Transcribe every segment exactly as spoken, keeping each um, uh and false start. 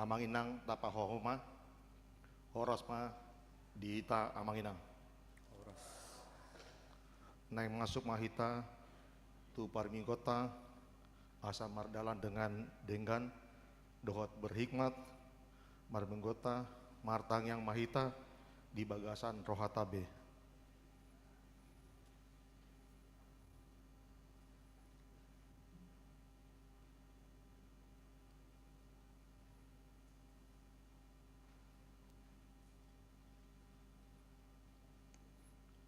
Amang inang, tapahohom ma. Horas ma di hita amang inang. Naeng masuk ma hita tu parmingguonta, asa mardalan dengan denggan dohot berhikmat. Marmingguonta, martangiang ma hita di bagasan rohanta be.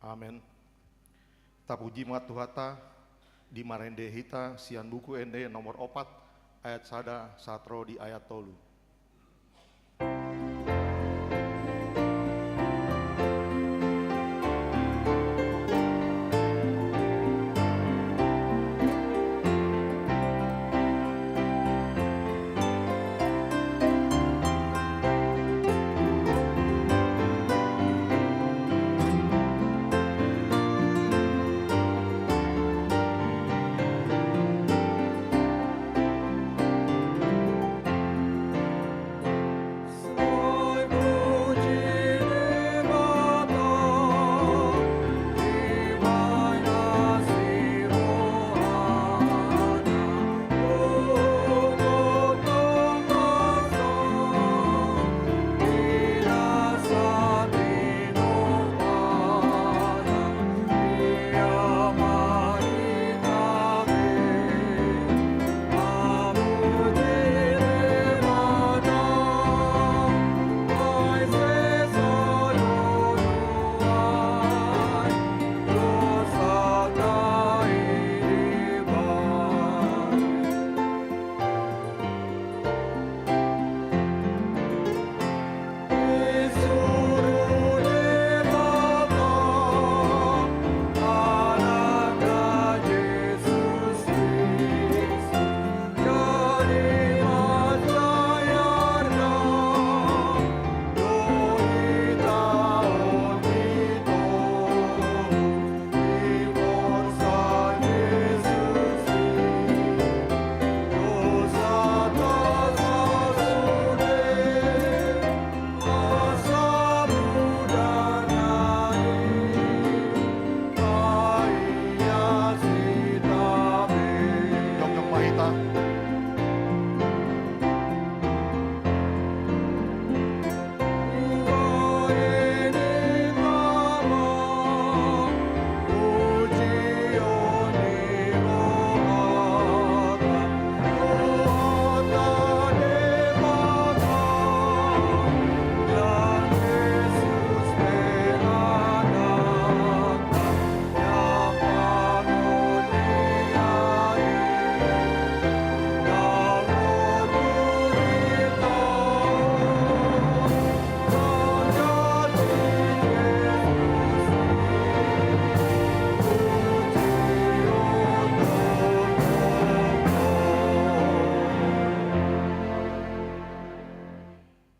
Amen. Tapuji ma Tuhanta, di marende hita sian Buku Ende nomor opat, ayat sada sahat ro di ayat tolu.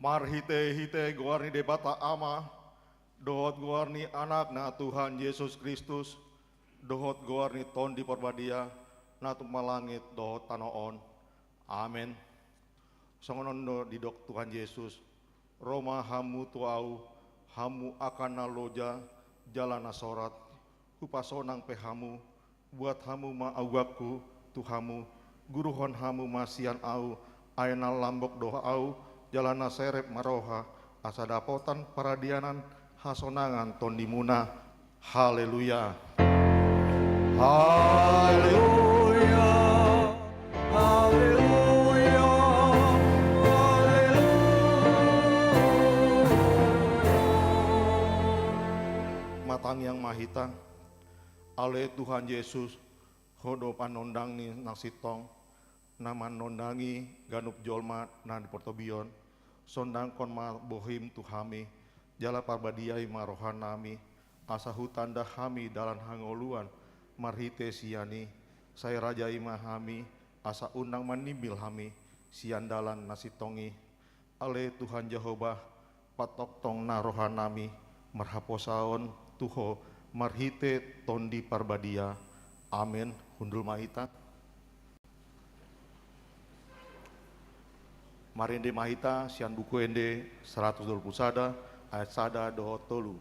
Marhitehite goar ni Debata Ama, dohot goar ni Anakna Tuhan Jesus Kristus, dohot goar ni Tondi Parbadia, na tumpa langit dohot tano on. Amen. Songon on do didok Tuhan Jesus: Ro ma hamu tu Ahu, hamu angka na loja jala na sorat, hupasonang pe hamu. Buat hamu ma aguangku tu hamu, guruhon hamu ma sian Ahu, ai na lambok do Ahu, jala na serep ma roha, asa dapotan paradianan hasonangan tondimuna. Haleluya. Haleluya. Haleluya. Haleluya. Martangiang ma hita. Ale Tuhan Jesus, Ho do panondang ni na sintong, na manondangi ganup jolma na di portobi on. Sondangkon ma bohim tu hami, jala parbadiai ma rohanami, asa hutanda hami dalan hangoluan marhite sian i. Sai rajai ma hami, asa unang manimbil hami sian dalan na sintong i. Ale Tuhan Jahowa, patongtong na rohanami marhaposaon tu Ho marhite Tondi Parbadia. Amen. Hundul ma hita. Marende ma hita sian Buku Ende saratus dua pulu sada, ayat sada dohot tolu.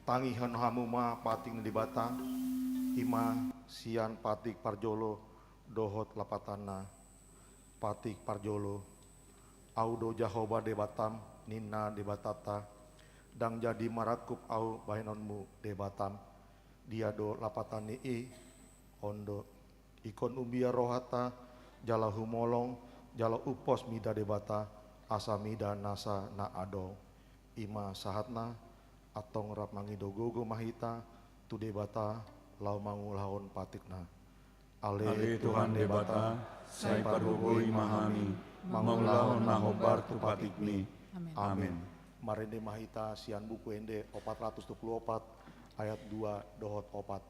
Tangihon hamu ma patik ni Debata, i ma sian patik parjolo dohot lapatanna. Patik parjolo. Ahu do Jahowa Debatam, ninna Debatanta, ndang jadi marangkup Ahu bahenonmu Debatam. Dia do lapatan ni i? On do. Ingkon umbia rohanta, jala humolong, jala umpos mida Debata, asa mida nasa na adong. I ma sahatna. Antong rap mangido gogo ma hita tu Debata laho mangulahon patikna. Ale Tuhan Debata, sai pargogoi ma hami mangulahon na hombar tu patikmi. Amen. Amen. Marende ma hita sian Buku Ende opat ratus dua pulu opat, ayat dua dohot opat.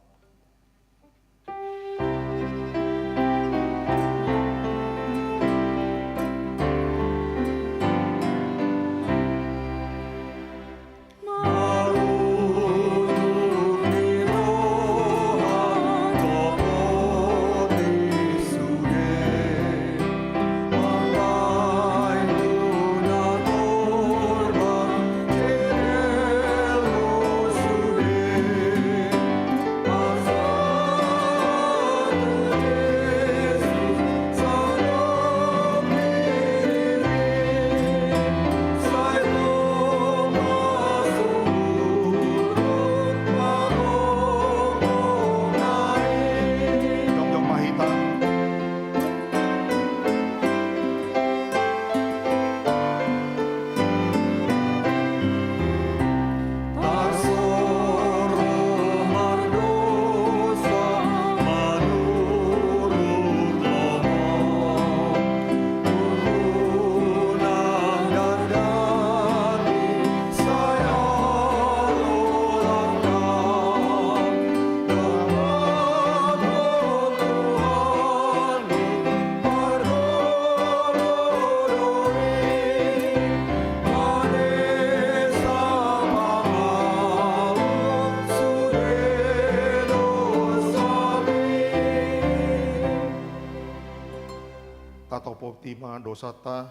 Sata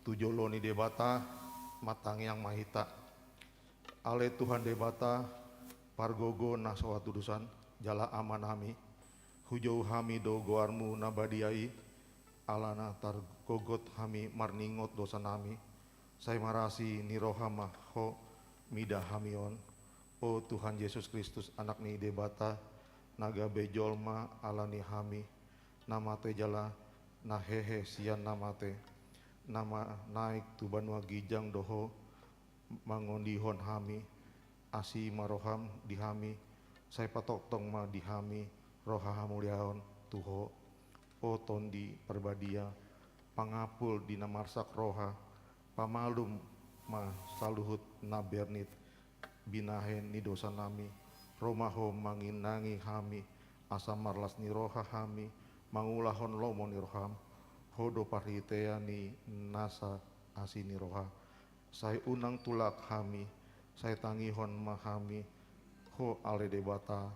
tu jolo ni Debata, martangiang ma hita. Ale Tuhan Debata, pargogo na so hatudosan, jala Amanami, hujou hami do goarmu na badia i, alana targogot hami marningot dosanami, sai marasi ni roha ma Ho mida hami on. O Tuhan Jesus Kristus, Anak ni Debata, na gabe jolma ala ni hami, na mate jala na hehe sian na mate, na ma-, naik tu banua ginjang do Ho mangondihon hami, asi ma roham di hami, sai patongtong ma di hami roha hamuliaon tu Ho. O Tondi Parbadia, pangampul di na marsak roha, pamalum ma saluhut na bernit binahen ni dosanami, ro ma Ho manginangi hami, asa marlas ni roha hami, mangulahon lomo ni roham, Ho do parhitean ni nasa asi ni roha, sai unang tulak hami, sai tangihon ma hami, Ho ale Debata,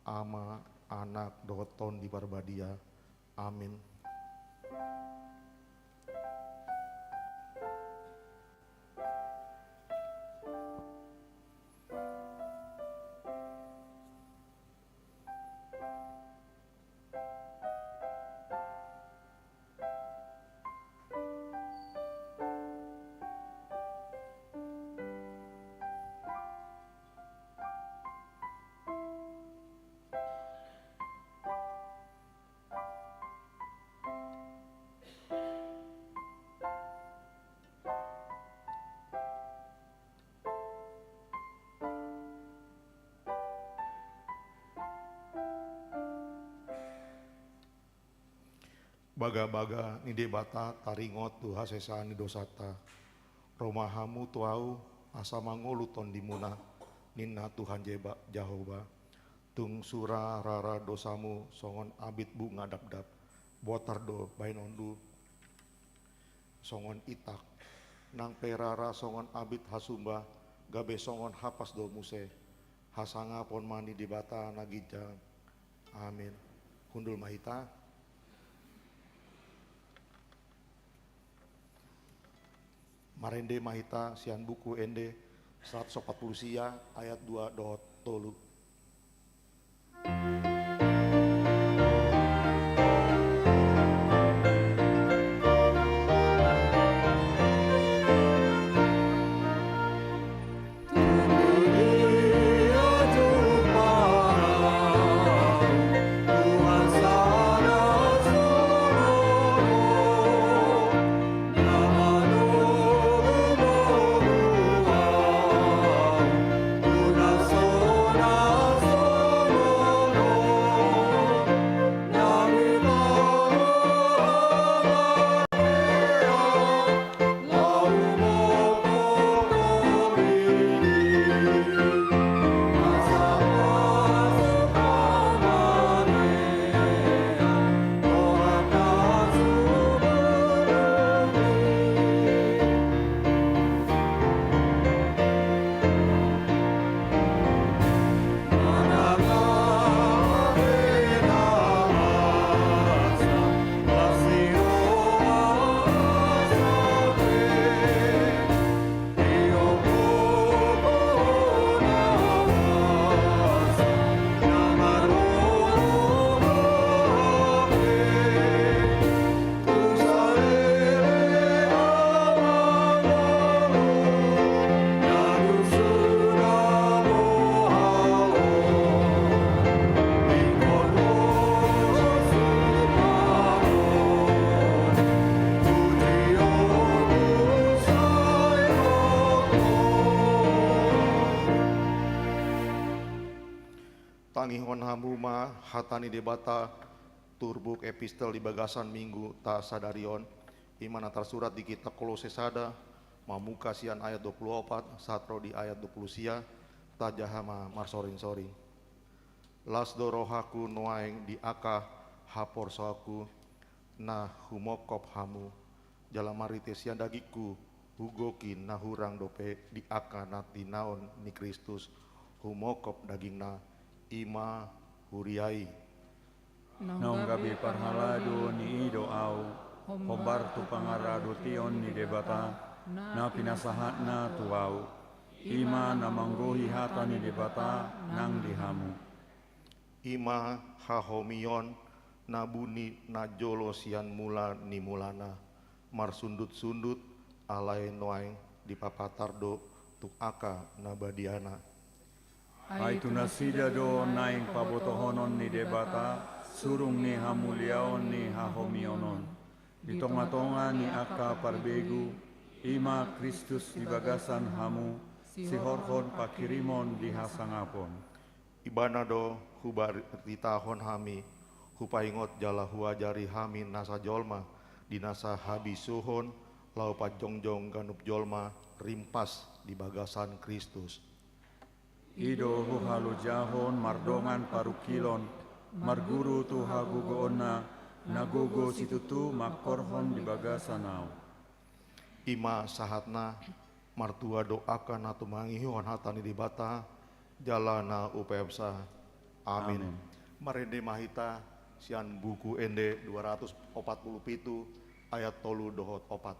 Ama, Anak, dohot Tondi Parbadia. Amin. Bagabaga ni Debata taringot tu hasesaan ni dosanta. Ro ma hamu tu Ahu, asa mangolu tondimuna, ninna Tuhan Jeba-, Jahowa. Tung sura rara dosamu songon abit bunga dapdap, botar do bahenonmu songon itak. Nang pe rara songon abit hasumba, gabe songon hapas do muse. Hasangapon ma ni Debata na ginjang. Amin. Hundul ma hita. Marende ma hita sian Buku Ende seratus opat puluh sia ayat dua dohot tolu. Tangihon hamu ma hata ni Debata, turpuk epistel di bagasan minggu ta sadari on, i ma na tarsurat di kitab Kolose sada, mamungka sian ayat dua puluh opat sahat ro di ayat dua puluh sia, tajaha ma marsoring-soring. Las do rohangku nuaeng di angka haporsayaonku na humongkop hamu, jala marhite sian dagingku, hugohi na hurang dope di angka na tinaon ni Kristus, humongkop dagingna, i ma huria i. Naung gabe parhalado ni i do ahu, Hombar tu pangaradotion ni Debata, na pinasahatna tu ahu. I ma na manggohi hata ni Debata nang di hamu. I ma hahomion na buni na jolo sian mula ni mulana, marsundut-sundut, alai nuaeng dipapatar do tu angka na badiana. Ai tu nasida do naeng pabotohonon ni Debata surung ni hamuliaon ni hahomionon, di tonga-tonga ni angka parbegu, i ma Kristus di bagasan hamu, sihorhon panghirimon di hasangapon. Ibana do hubaritahon hami, hupaingot jala huajari hami nasa jolma, di nasa habisuhon, laho pajongjong ganup jolma rimpas di bagasan Kristus. I do huhalojahon mardongan parungkilon, marguru tu hagogoonna, na gogo situtu mangkorhon di bagasan ahu. I ma sahatna, martua do angka na tumangihon hata ni Debata, jala na umpasa. Amin. Amin. Marende ma hita sian Buku Ende dua ratus opat puluh pitu, ayat tolu dohot opat.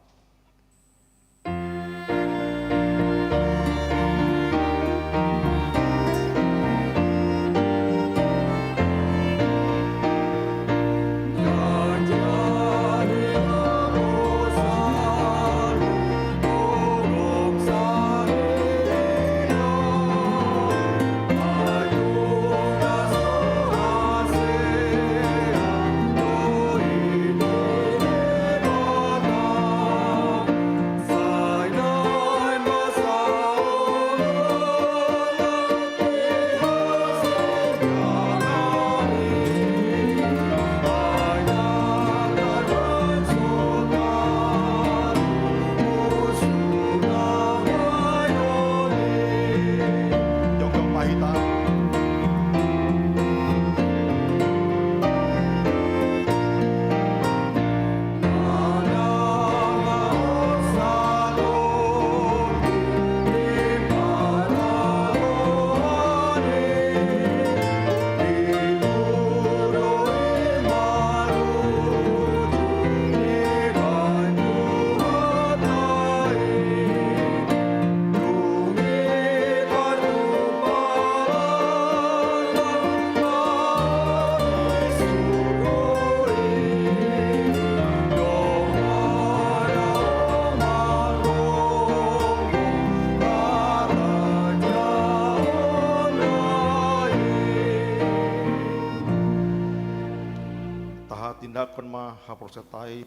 Tahatindangkon ma haporseaonta i,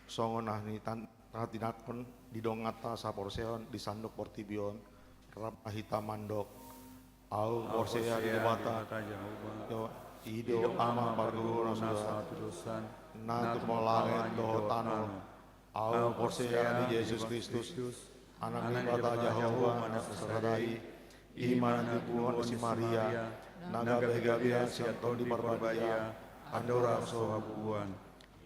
songon na nitan-, tahatindangkon di donganta saporseaon di sandok portibi on, rap ma hita mandok. Ahu porsea di Debata Jahowa, i do Ama parguru na suda, na tumompa langit dohot tano. Ahu porsea di Jesus Kristus, Anak ni Debata Jahowa na so sada i, i ma na tinampakon si Maria, na gabe-gabean sian Tondi Parbadia, andorang so habubuhan.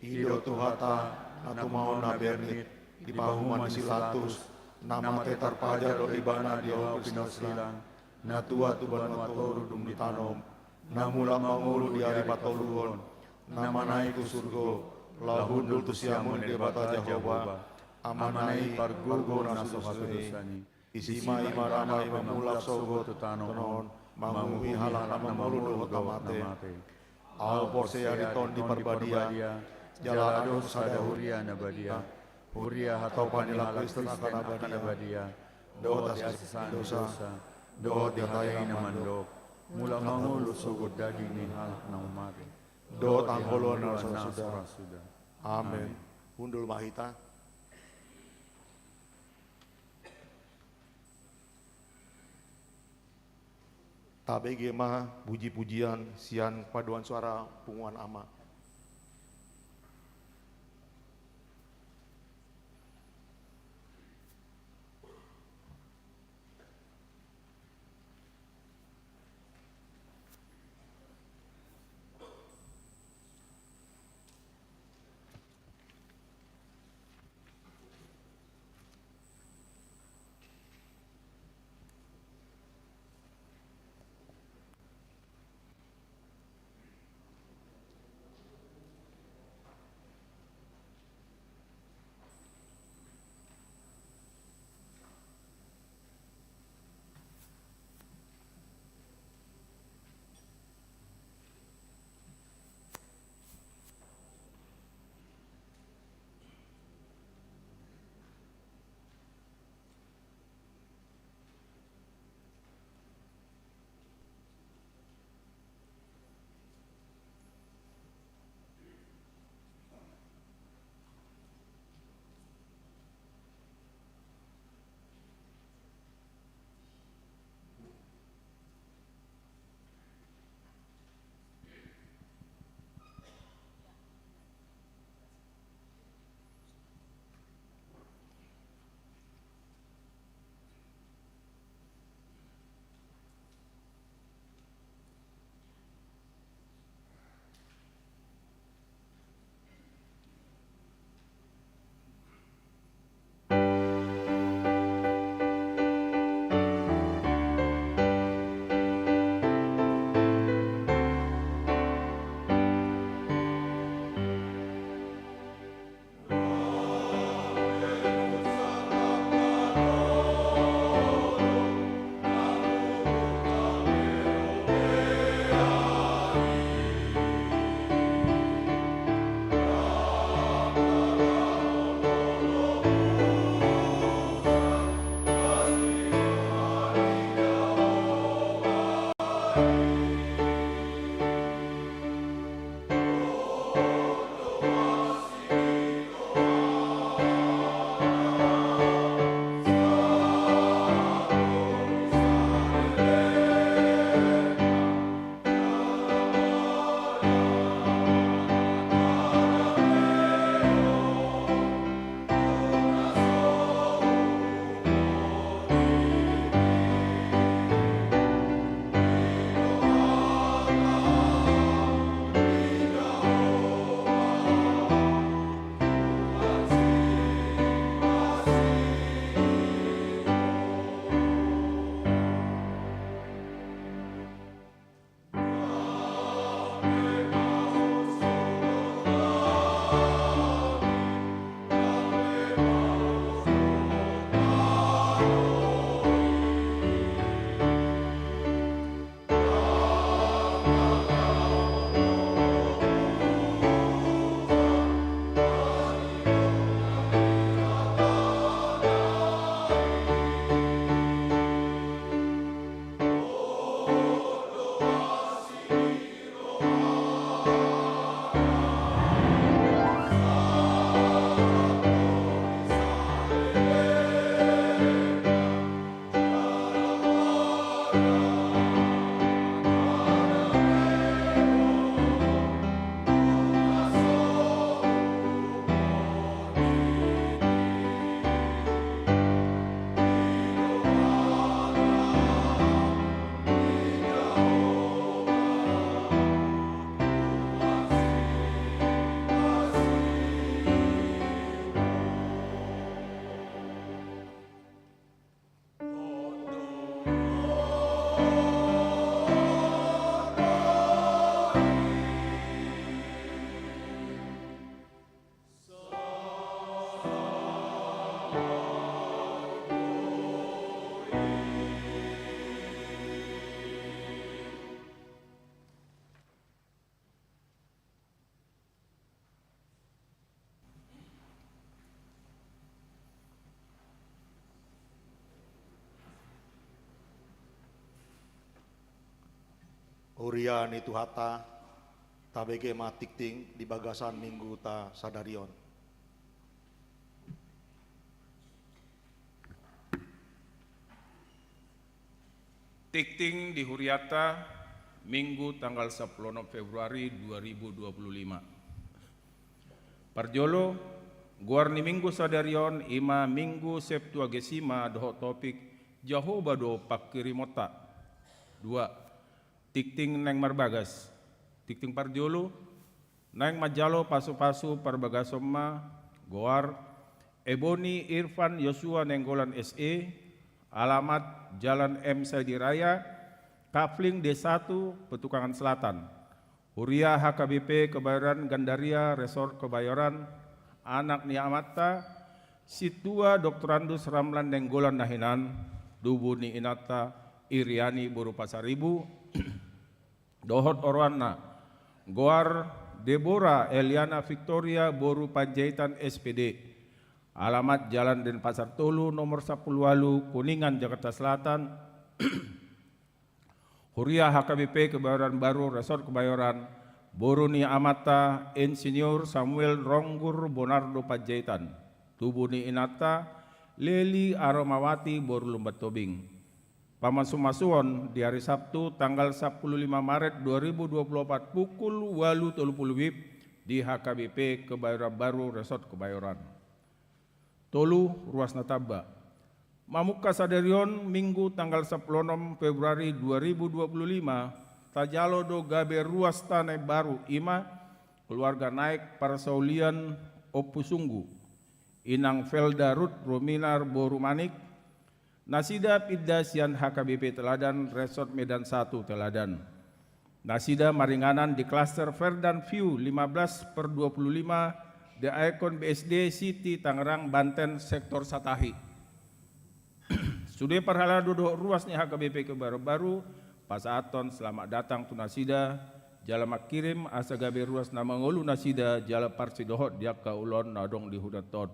I do Tuhanta, na tumaon na bernit, di pahuman ni si Latus, na mate tarpajar do Ibana di ahu pinarsilang, na tua tu banua toru dung ditanom, na mulak mangolu di ari patoluhon, na manaek tu surgo, laho hundul tu siamun ni Debata Jahowa, Amana i parguru na so hatudosan i. Disi ma Ibana mamulak sogot tu tano on, manguhupi halak na mangolu dohot na mate. Ahu porsea di Tondi Parbadia, jala adong sada huria na badia, huria hatopan ni halak Kristen angka na badia, dohot hasesaan ni dosa, dohot di hata i na mandok, mulak mangolu sogot daging ni halak na mate, dohot hangoluan na so ra suda. Amen. Hundul ma hita. Tabege ma puji-pujian sian paduan suara punguan Ama. Huria ni Tuhanta, tabege ma tingting di bagasan mingguta sadari on. Tingting di hurianta, Minggu tanggal sampulu onom Februari dua ribu dua puluh lima. Parjolo, goar ni Minggu sadari on i ma Minggu Septuagesima dohot topik Jahowa do pangkirimonta. Dua, tingting naeng marbagas. Tingting parjolo, naeng manjalo pasupasu parbagason ma, goar, Eboni Irfan Yosua Nainggolan S E, alamat Jalan M Saidi Raya, Kafling D satu, Petukangan Selatan. Huria H K B P Kebayoran Gandaria, Resort Kebayoran, anak ni amanta, Sintua Doktorandus Ramlan Nainggolan na hinan, tubu ni inanta, Iriani boru Pasaribu, dohot oroanna, goar Debora Eliana Victoria boru Panjaitan S P D, alamat Jalan Denpasar tolu nomor sampulu ualu, Kuningan, Jakarta Selatan. Huria H K B P Kebayoran Baru, Resort Kebayoran, boru ni amanta Insinyur Samuel Ronggur Bonardo Panjaitan, tubu ni inanta, Leli Aromawati boru Lumban Tobing. Pamasumasuon di ari Sabtu tanggal sampulu lima Maret dua ribu dua puluh opat pukul ualu tolu pulu WIB di H K B P Kebayoran Baru, Resort Kebayoran. Tolu, ruas na tamba. Mamungka sadari on, Minggu tanggal sampulu onom Februari dua ribu dua puluh lima, tajalo do gabe ruasta na imbaru, i ma keluarga Naek Parsaulian Ompu Sunggu, inang Felda Ruth Rominar boru Manik, nasida pinda sian H K B P Teladan, Resort Medan satu Teladan. Nasida maringanan di klaster Ferdan View lima belas per dua puluh lima, The Icon B S D, City Tangerang, Banten, Sektor Satahi. Sude parhalado dohot ruas ni H K B P Kebayoran Baru, pasahathon selamat datang tu nasida, jala mangkirim asa gabe ruas na mangolu nasida jala parsidohot di angka ulaon na adong di hurianta on.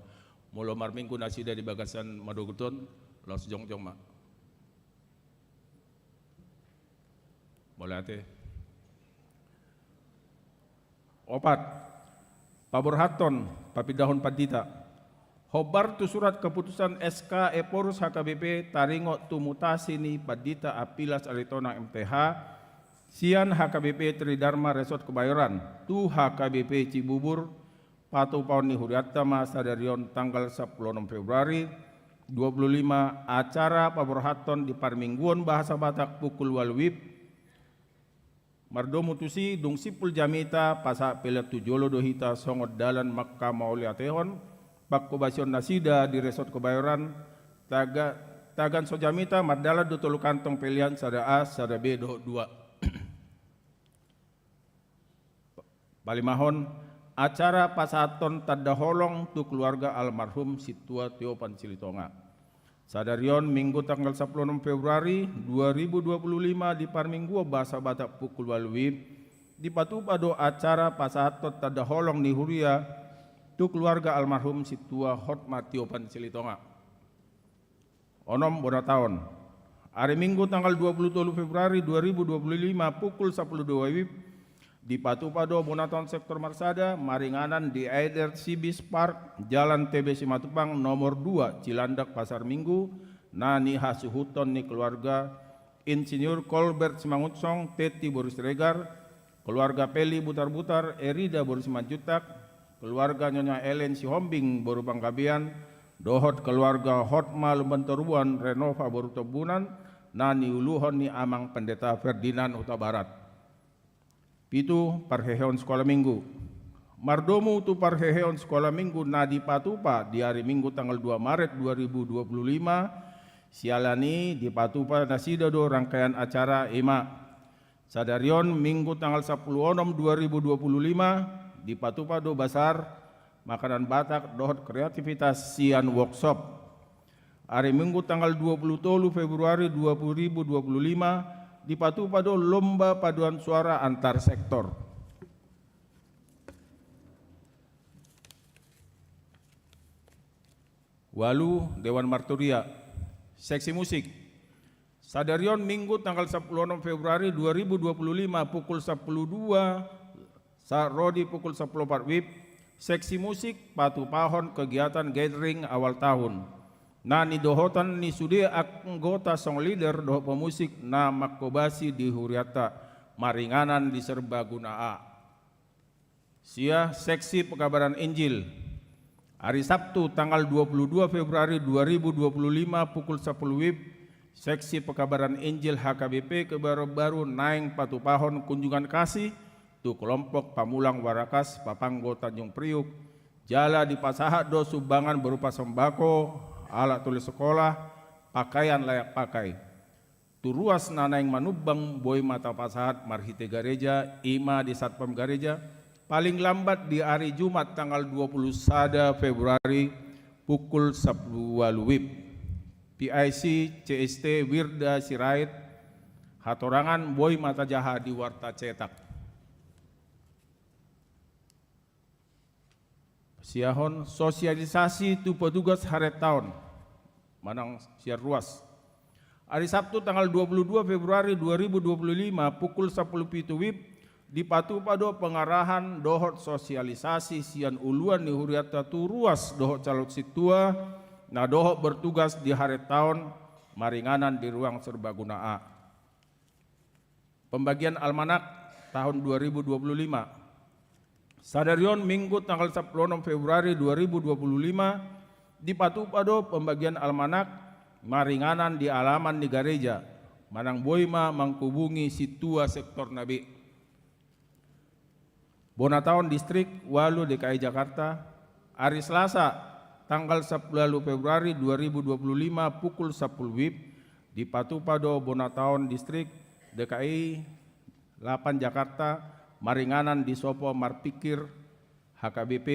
Molo marminggu nasida di bagasan madogot on, laos jongjong ma. Mauliate. Opat, paborhathon papindahon pandita. Hombar tu surat keputusan S K Ephorus H K B P taringot tu mutasi ni Pandita Apilas Aritonang M T H, sian H K B P Tridharma Resort Kebayoran tu H K B P Cibubur, patupaon ni hurianta ma sadari on tanggal sampulu onom Februari dua puluh lima, acara paborhathon di parmingguon bahasa Batak pukul ualu WIB, mardomu tusi, dung simpul jamita, pasahat pelean tu jolo do hita songon dalan manghamauliatehon panghobasion nasida di Resort Kebayoran, taga-, tagan so jamita mardalan do tolu kantong pelean, sada A, sada B dohot dua. Palimahon, acara pasahathon tanda holong tu keluarga almarhum Sintua Tiopan Silitonga. Sadari on, Minggu tanggal sampulu onom Februari dua ribu dua puluh lima, di parmingguon bahasa Batak pukul ualu WIB, dipatupa do acara pasahathon tanda holong ni huria tu keluarga almarhum Sintua Hotma Tiopan Silitonga. Onom, bona taon. Ari Minggu tanggal dua puluh tolu Februari dua ribu dua puluh lima pukul sampulu dua WIB, dipatupa do bona taon sektor marsada maringanan di Aider Sibis Park, Jalan T B Simatupang nomor dua, Cilandak, Pasar Minggu, na nihasuhuton ni keluarga Insinyur Kolbert Simangunsong, Tetti boru Siregar, keluarga Peli Butarbutar, Erida boru Simanjuntak, keluarga Nyonya Ellen Sihombing boru Panggabean, dohot keluarga Hotma Lumban Toruan, Renova boru Tambunan, na niuluhon ni Amang Pendeta Ferdinand Hutabarat. Pitu, parheheon sikola Minggu. Mardomu tu parheheon sikola Minggu na dipatupa di ari Minggu tanggal dua Maret dua ribu dua puluh lima, siala ni i dipatupa nasida do rangkaian acara, i ma sadari on, Minggu tanggal sampulu onom dua ribu dua puluh lima, dipatupa do basar makanan Batak dohot kreativitas sian workshop. Ari Minggu tanggal dua puluh tolu Februari dua ribu dua puluh lima, dipatupa do lomba paduan suara antar sektor. Ualu, Dewan Marturia. Seksi musik. Sadari on Minggu tanggal sampulu onom Februari dua ribu dua puluh lima pukul sampulu dua sa-, ro di pukul sampulu opat WIB, seksi musik patupahon kegiatan gathering awal tahun na nidohotan ni sude anggota song leader dohot pemusik na manghobasi di hurianta maringanan di Serbaguna A. Sia, seksi pekabaran Injil. Ari Sabtu tanggal dua puluh dua Februari dua ribu dua puluh lima pukul sampulu WIB, seksi pekabaran Injil H K B P Kebayoran Baru naeng patupahon kunjungan kasih tu kelompok pamulang Warakas Papanggo Tanjung Priuk, jala dipasahat do sumbangan berupa sembako, alat tulis sekolah, pakaian layak pakai. Tu ruas na naeng manumbang boi ma tapasahat marhite gareja, i ma di satpam gareja, paling lambat di ari Jumat tanggal dua puluh sada Februari pukul sampulu ualu WIB. P I C C S T Wirda Sirait, hatorangan boi ma tajaha di warta cetak. Siahon sosialisasi tu petugas harentaon manang sian ruas. Ari Sabtu tanggal dua puluh dua Februari dua ribu dua puluh lima pukul sampulu pitu WIB, dipatupa do pengarahan dohot sosialisasi sian uluan ni hurianta tu ruas dohot calon sintua na dohot bertugas di harentaon maringanan di ruang Serbaguna A. Pembagian almanak tahun dua ribu dua puluh lima. Sadari on Minggu tanggal sampulu onom Februari dua ribu dua puluh lima, dipatupa do pembagian almanak maringanan di alaman ni gareja, manang boi ma manghubungi sintua sektorna be. Bona Taon Distrik ualu D K I Jakarta, ari Selasa, tanggal sampulu ualu Februari dua ribu dua puluh lima pukul sampulu WIB, dipatupa do Bona Taon Distrik D K I lapan Jakarta, maringanan di Sopo Marpikir H K B P,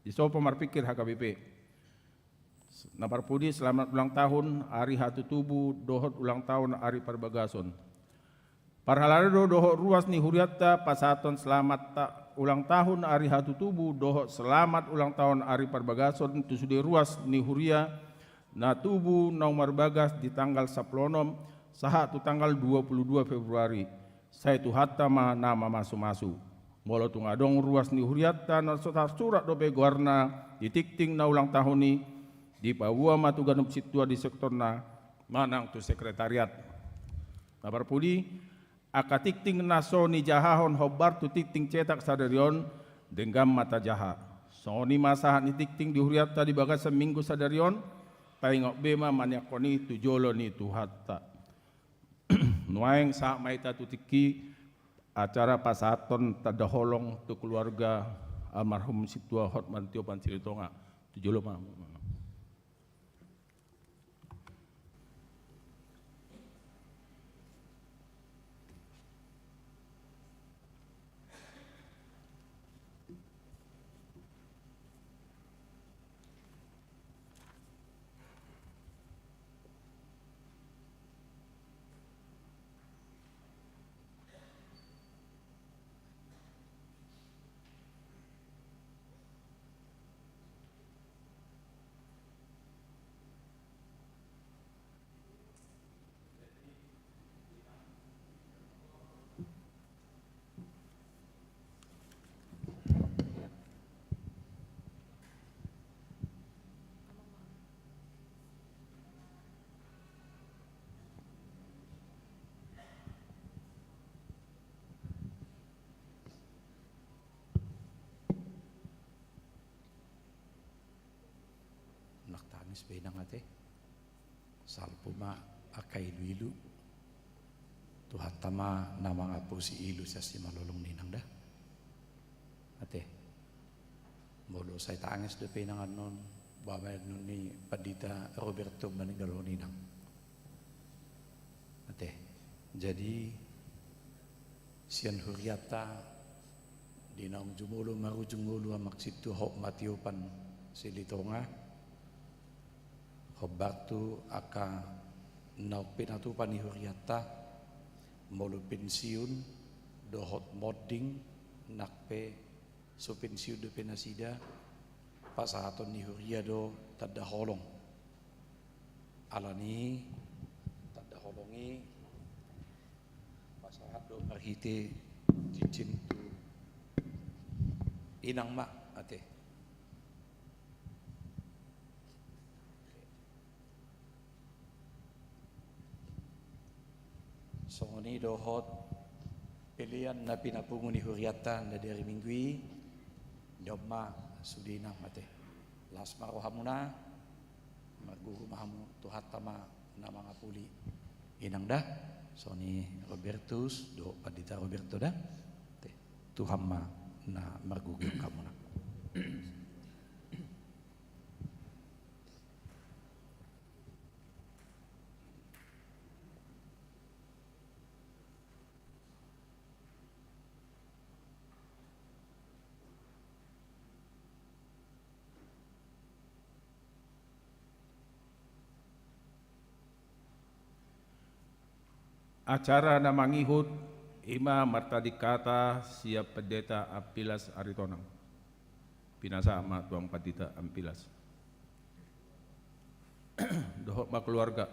di Sopo Marpikir H K B P. Na parpudi, selamat ulang tahun ari hatutubu dohot ulang tahun ari parbagason. Parhalado dohot ruas ni hurianta pasahathon selamat ta-, ulang tahun ari hatutubu dohot selamat ulang tahun ari parbagason tu sude ruas ni huria na tubu naung marbagas di tanggal sampulu onom sahat tu tanggal dua puluh dua Februari. Sai Tuhanta ma na mamasumasu. Molo tung adong ruas ni hurianta na so tarsurat dope goarna di tingting na ulang tahun i, dipaboa ma tu ganup sintua di sektorna manang tu sekretariat. Na parpudi, angka tingting na so nijahahon hombar tu tingting cetak sadari on, denggan ma tajaha. Songon i ma sahat ni tingting di hurianta di bagasan Minggu sadari on, taingot be ma maniangkon i tu jolo ni Tuhanta. Nuaeng sahat ma hita tu tingki acara pasahathon tanda holong tu keluarga almarhum Sintua Hotman Tiopan Silitonga. Tu jolo ma. Unang tangis be, Inang, ate. Salpu ma angka iluilu. Tuhanta ma na mangampusi ilu sian simalolong, Inang, da. Ate. Molo sai tangis dope, Inang, annon, bahenon ni Pandita Roberto maninggalhon, Inang. Ate. Jadi, sian hurianta, di naung jumolo marujung ngolu Amang Sintua Hotman Tiopan Silitonga, hombar tu angka naung pinatupa ni hurianta, molo pensiun dohot monding, nang pe so pensiun dope nasida, pasahaton ni huria do tanda holong. Alani i, ta-, Pasahat do marhite jinjin tu inang ma ate. Songon i dohot pelean na pinapungu ni hurianta na di ari Minggu i, on ma sude inang ate. Las ma rohamuna, marguru ma hamu, Tuhanta ma na mangapuli inang da. Songon i Robertus dohot Pandita Roberto da. Te, Tuhan ma na marguru hamuna. Acara na mangihut i ma martanding hata sian Pandita Ampilas Aritonang. Pinasahat ma tu Amang Pandita Ampilas dohot ma keluarga.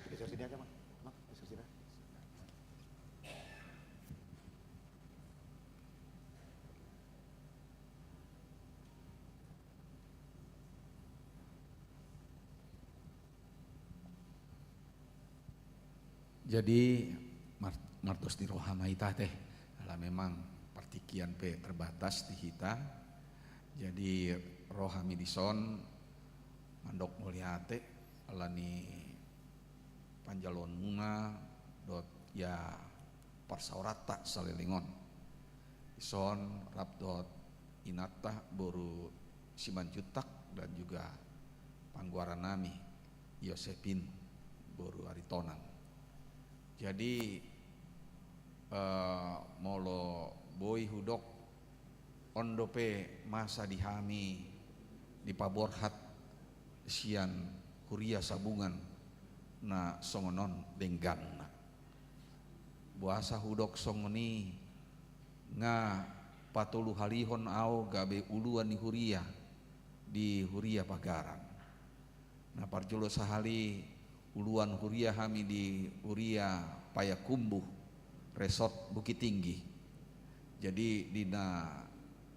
Geser sini aja, Mang. Mang, geser sini. Jadi, mar-, mardos ni roha ma hita te, ala memang partingkian pe terbatas di hita. Jadi, ro hami dison mandok mauliate ala ni panjaloonmuna dohot ia parsaoranta saleleng on. Dison rap dohot inanta boru Simanjuntak dan juga panggoaran nami Yosepin boru Aritonang. Jadi, eh, molo boi hudok, on dope masa di hami dipaborhat sian huria Sabungan na songon on dengganna. Boasa hudok songon i? Nga patoluhalihon ahu gabe uluan ni huria di huria Pagaran. Na parjolo sahali uluan huria hami di huria Payakumbuh, Resort Bukittinggi. Jadi di na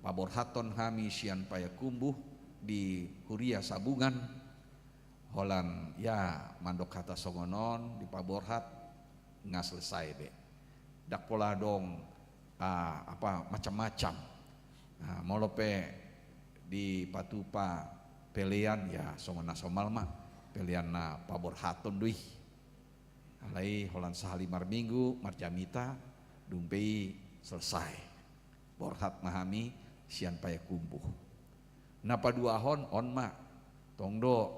paborhathon hami sian Payakumbuh di huria Sabungan, holan ia mandok hata songon on dipaborhat, nga selesai be. Ndang pola adong, ah, apa, macam-macam. Nah, molo pe dipatupa pelean, ia songon na somal ma, pelean na paborhathon do i. Alai holan sahali marminggu marjamita, dung pe i selesai. Borhat ma hami sian Payakumbuh. Na paduahon on ma, tong do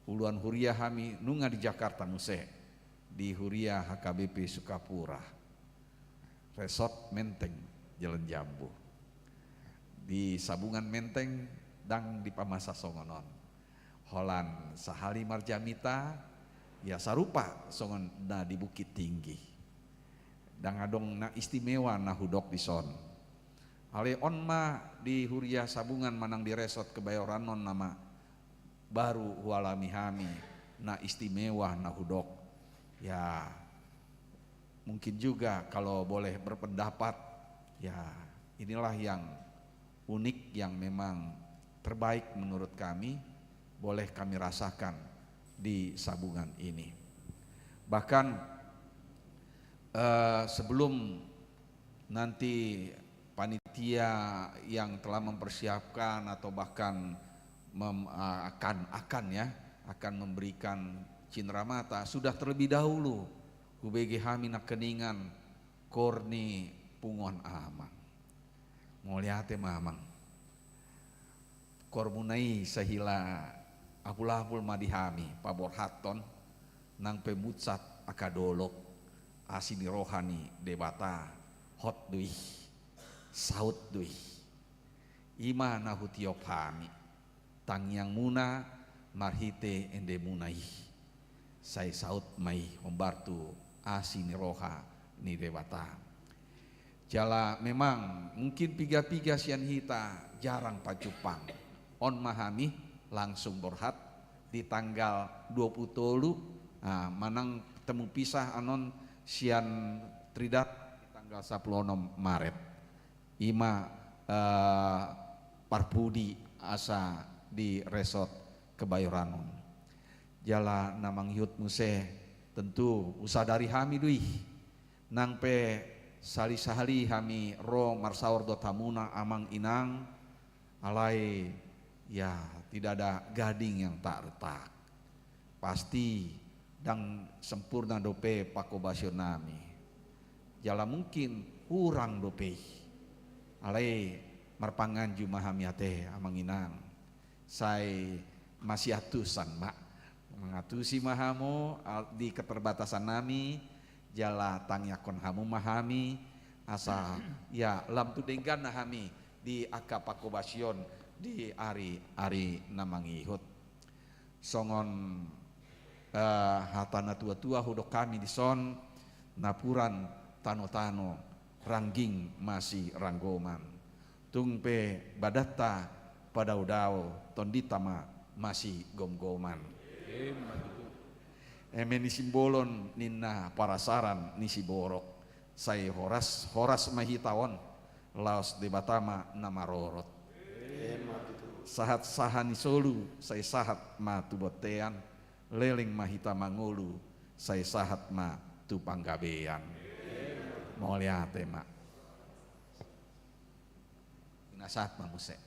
uluan huria hami nunga di Jakarta muse, di huria H K B P Sukapura, Resort Menteng, Jalan Jambu. Di Sabungan Menteng ndang dipamasa songon on. Holan sahali marjamita, ia sarupa songon na di Bukittinggi. Ndang adong na istimewa na hudok dison. Alai on ma di huria Sabungan manang di Resort Kebayoran on nama baru hualami hami na istimewa na hudok. Ya, mungkin juga kalau boleh berpendapat, ya, inilah yang unik, yang memang terbaik menurut kami, boleh kami rasakan di Sabungan ini. Bahkan, eh, sebelum nanti panitia yang telah mempersiapkan atau bahkan mem-, a-, akan, akan, ya, akan memberikan cindera mata, sudah terlebih dahulu hubege hami nangkiningan koor ni punguan Amang. Mauliate ma, Amang. Koormuna i sahila apul-apul ma di hami paborhathon, nang pe munsat angka dolok, asi ni roha ni Debata, hot do i, saut do i. I ma na hutiop hami, tangiangmuna marhite endemuna i. Sai saut ma i hombar tu asi ni roha ni Debata. Jala memang mungkin piga-piga sian hita jarang pajumpang. On ma hami langsung borhat di tanggal dua puluh tolu, ah, manang temu pisah anon sian Tridharma di tanggal sapuluh onom Maret. Ima, eh, parpudi asa di Resort Kebayoran on. Jala na mangihut muse, tentu husadari hami do i. Nang pe sahali-sahali hami ro marsaor dohot hamuna amang inang, alai ya tidak ada gading yang tak retak. Pasti ndang sempurna dope pangkobasion nami. Jala mungkin hurang dope i. Alai marpanganju ma hami ate amang inang. Sai masiantusan ma. Mangantusi ma hamu, al-, di keterbatasan nami, jala tangiangkon hamu ma hami, asa, ya, lam tu dengganna hami di angka pangkobasion di ari-ari na mangihut. Songon, eh, hata na tua-tua hudok hami dison, napuran tano-tano, rangging masiranggoman. Tung pe badanta padao-dao, tondinta ma masigomgoman. Emma tutu. Eme ni Simbolon ninna parasaran ni Siborok, sai horas, horas ma hita on, laos Debata ma na marorot. Emma tutu. Sahat saha ni solu, sai sahat ma tu bontean, leleng ma hita mangolu, sai sahat ma tu panggabean. Mauliate ma. Pinasahat ma muse.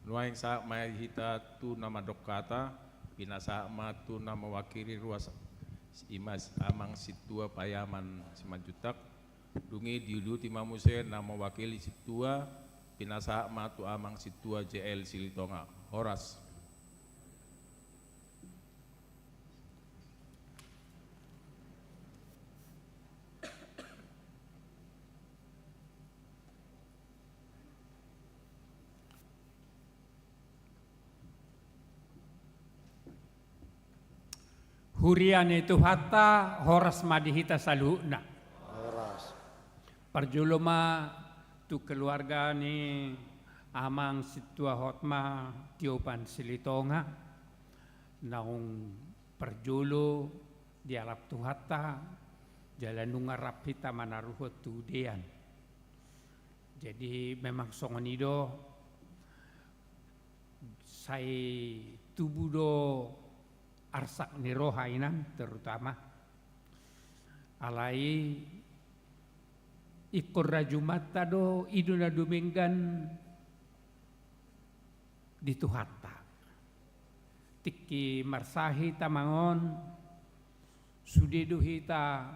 Nuaeng sahat ma hita tu na mandok hata, pinasahat ma tu na mewakili ruas, ima amang sintua payaman Simanjuntak, dung i diuduti ma muse na mewakili sintua, pinasahat ma tu amang sintua J L Silitonga. Horas. Huria ni Tuhanta, horas ma di hita saluhutna. Horas. Parjolo ma tu keluarga ni amang sintua Hotma Tiopan Silitonga, naung parjolo dialap Tuhanta, jala nunga rap hita manaruhon tu dean. Jadi memang songon i do, sai tubu do arsak ni roha inang terutama. Alai ingkon rajumanta do, i do na dumenggan di Tuhanta. Tingki marsahi hita mangan, sude do hita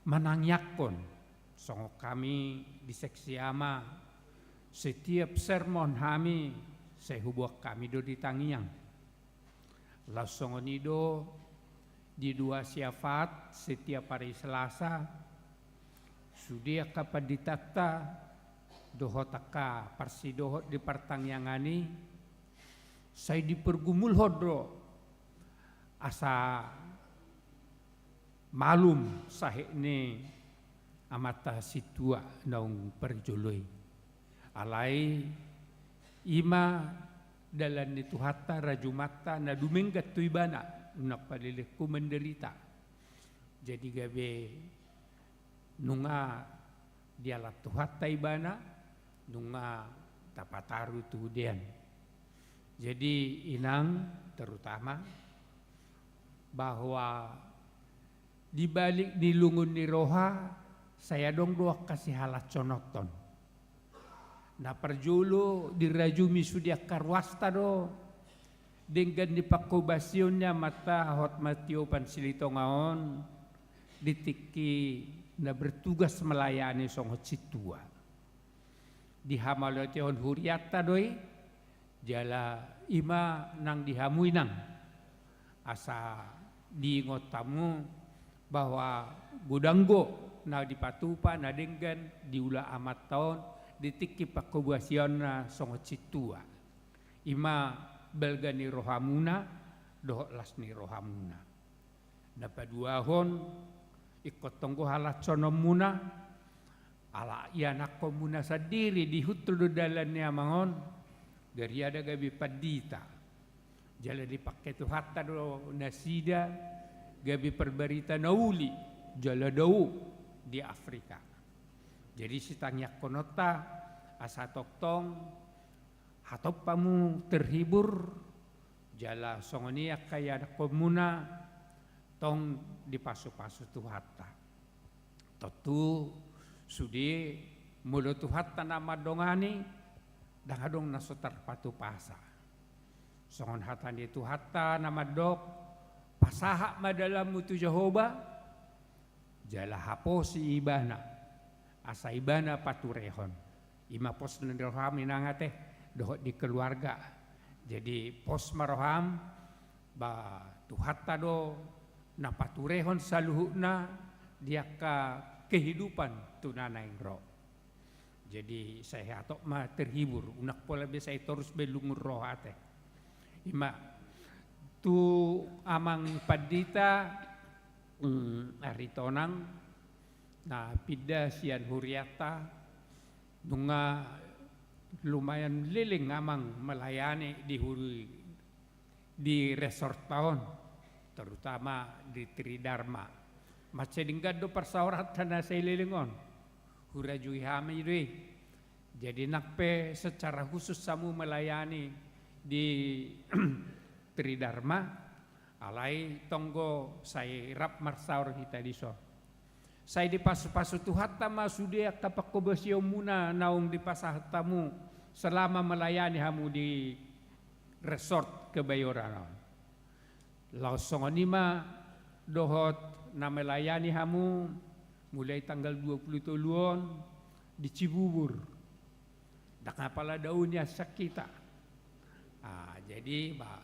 manangiangkon, songon hami di seksi ama, setiap sermon hami, sai huboan hami do di tangiang. Laos songon i do di dua siapat setiap ari Selasa, sude angka panditanta dohot angka parsidohot di partangiangan i, sai dipergumulhon do asa malum sahit ni amanta sintua naung parjolo i. Alai ima dalan ni Tuhanta, rajumanta na dumenggan tu ibana, unang palelenghu menderita. Jadi gabe nunga dialap Tuhanta ibana, nunga tapataru tu dean. Jadi inang, terutama bahwa di balik ni lungun ni roha, sai adong do angka sihalashononhon. Na parjolo dirajumi sude angka ruasta do denggan ni pangkobasion ni amanta Hotma Tiopan Silitonga on di tingki na bertugas melayani songon sintua. Dihamauliatehon hurianta do i, jala ima nang di hamu inang, asa diingot hamu bahwa godang do na dipatupa na denggan diula amanta on di tingki pangkobasiononna songon sintua. I ma balga ni rohamuna dohot las ni rohamuna. Na paduahon, ingkon tong do halashononmuna, ala ianakkonmuna sandiri dihut do dalan ni amang on, gariada gabe pandita. Jala dipangke Tuhanta do nasida gabe parbarita na uli jala dao di Afrika. Jadi sitangiangkononta asa tongtong hatop hamu terhibur, jala songon i angka ianakkonmuna tong dipasupasu Tuhanta. Tontu sude molo Tuhanta na mandongani, ndang adong na so tarpatupasa. Songon hata ni Tuhanta na mandok, pasahat ma dalanmu tu Jahowa, jala haposi Ibana, asa Ibana paturehon. I ma pos ni roham inang ate, dohot di keluarga. Jadi pos ma roham, ba Tuhanta do na paturehon saluhutna di angka kehidupan tu na naeng ro. Jadi sai hatop ma terhibur, unang pola be sai torus be lungun roha ate. I ma tu amang pandita, mm, Aritonang na pinda sian hurianta, nunga lumayan leleng amang melayani di huri, di resortta on, terutama di Tridharma. Mansai denggan do parsaoranta na saleleng on. Hurajui hami do i. Jadi nang pe secara khusus hamu melayani di Tridharma, alai tong do sai rap marsaor hita dison. Sai dipasupasu Tuhanta ma sude angka pangkobasionmuna naung dipasahat hamu selama melayani hamu di resort Kebayoran on. Laos songon i ma dohot na melayani hamu mulai tanggal dua puluh tolu on di Cibubur. Ndang apala dao nian sian hita. Ah, jadi ba,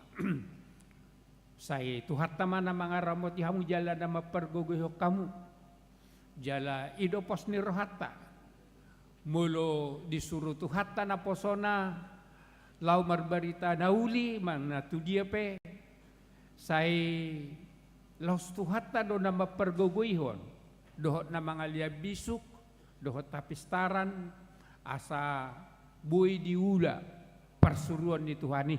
sai Tuhanta ma na mangaramoti hamu jala na mampargogoihon hamu. Jala i do pos ni rohanta. Molo disuru Tuhanta naposona laho marbarita na uli manang na tu dia pe, sai laos Tuhanta do na mampargogoihon dohot na mangalian bisuk dohot hapistaran, asa boi diula parsuruon ni Tuhan i.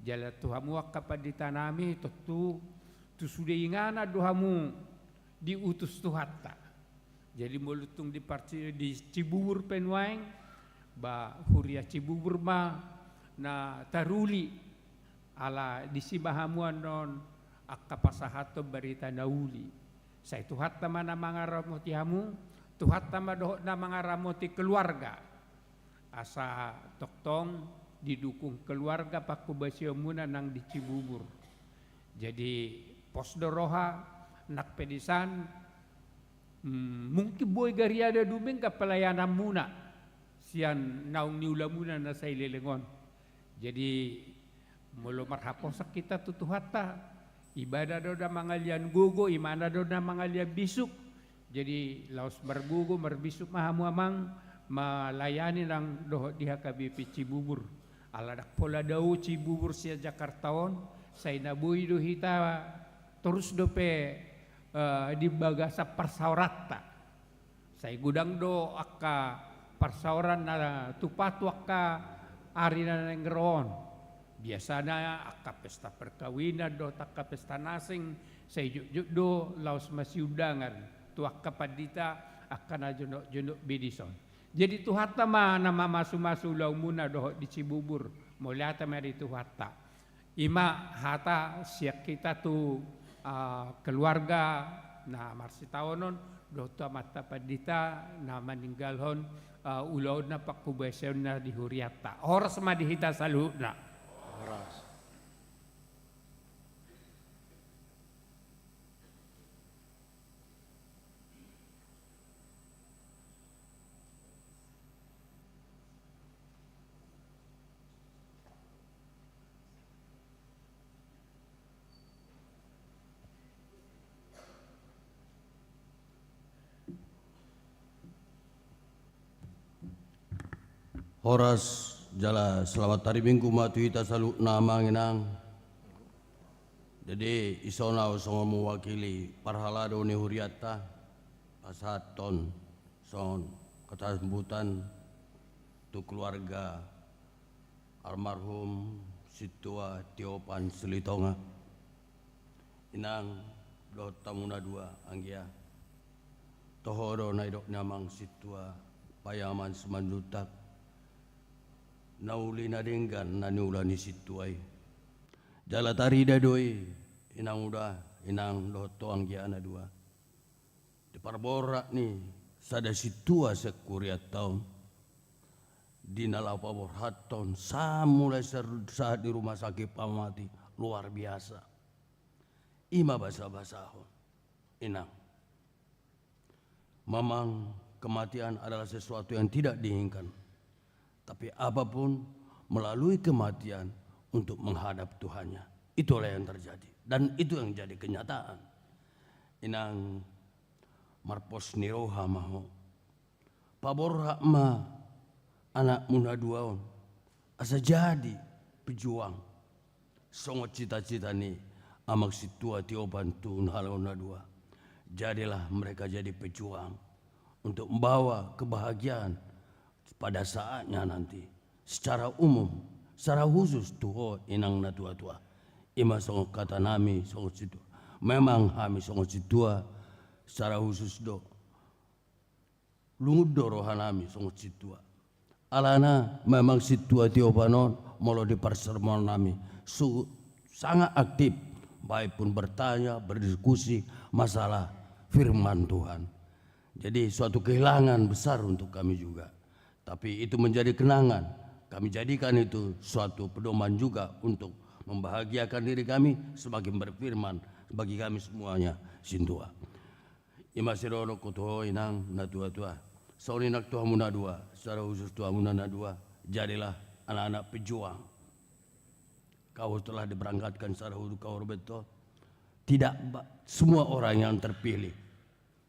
Jala tu hamu angka pandita nami, tontu tu sude inganan do hamu diutus Tuhanta. Jadi molo tung di parci-, di Cibubur pe nuaeng, ba huria Cibubur ma na taruli ala disi ma hamu annon angka pasahathon barita na uli. Sai Tuhanta ma na mangaramoti hamu, Tuhanta ma dohot na mangaramoti keluarga. Asa tongtong didukung keluarga pangkobasionmuna nang di Cibubur. Jadi pos do roha, nang pe disan, mm, mungkin boi gariada dumenggan pelayananmuna sian naung niulamuna na saleleng on. Jadi molo marhaposan hita tu Tuhanta, Ibana do na mangalian gogo, Ibana do na mangalian bisuk. Jadi laos margogo, marbisuk ma hamu amang, melayani nang dohot di H K B P Cibubur. Ala ndang pola dao Cibubur sian Jakarta on, sai na boi do hita torus dope, eh, di bagasan parsaoranta. Sai godang do angka parsaoran na tupa tu angka ari na naeng ro on. Biasana angka pesta perkawinan dohot angka pesta na asing, sai jotjot do laos masiundangan tu angka pandita, angka na jonokjonok be dison. Jadi Tuhanta ma na mamasumasu ulaonmuna dohot di Cibubur, mauliate ma di Tuhanta. I ma hata sian hita tu, ah, keluarga na marsitaonon, dohot tu amanta pandita na maninggalhon, ah, ulaonna pangkobasiononna di hurianta. Horas ma di hita saluhutna. Horas. Horas jala selamat hari Minggu ma tu hita saluhutna amang inang. Jadi isona au songon mewakili parhalado ni hurianta pasahathon songon hata sambutan tu keluarga almarhum Sintua Tiopan Silitonga. Inang dohot hamu na dua anggia. Toho do na nidok ni amang Sintua Payaman Simanjuntak. Na uli na denggan na niula ni sintua i. Jala tarida do i inang uda, inang dohot ho anggia na dua. Di parborhat ni sada sintua sian hurianta on, di na laho paborhathon sa mulai ser-, sahat di rumah sakit pamati, luar biasa. I ma basabasahon inang. Memang kematian adalah sesuatu yang tidak diinginkan. Tapi apapun melalui kematian untuk menghadap Tuhannya. Itulah yang terjadi. Dan itu yang jadi kenyataan. Inang marpos ni roha ma ho. Paborhat ma anakmu na dua on. Asa jadi pejuang. Songon cita-cita ni amang Sintua Tiopan tu na laho na dua. Jadilah mereka jadi pejuang untuk membawa kebahagiaan pada saatnya nanti. Secara umum, secara khusus tu ho inang na tua-tua. I ma songon hata nami songon sintua. Memang hami songon sintua secara khusus do. Lungun do roha nami songon sintua. Alana memang Sintua Tiopan on molo di parsermonan nami su-, sangat aktif, baik pun bertanya, berdiskusi masalah firman Tuhan. Jadi suatu kehilangan besar untuk kami juga. Tapi itu menjadi kenangan. Kami jadikan itu suatu pedoman juga untuk membahagiakan diri kami semakin berfirman bagi kami semuanya, Sintua. I ma sidohononku tu ho inang na tua-tua. Songon i nang tu hamu na dua, secara khusus tu hamu na dua. Jadilah anak-anak pejuang. Kau telah diberangkatkan secara khusus, kau Roberto. Tidak ba-, semua orang yang terpilih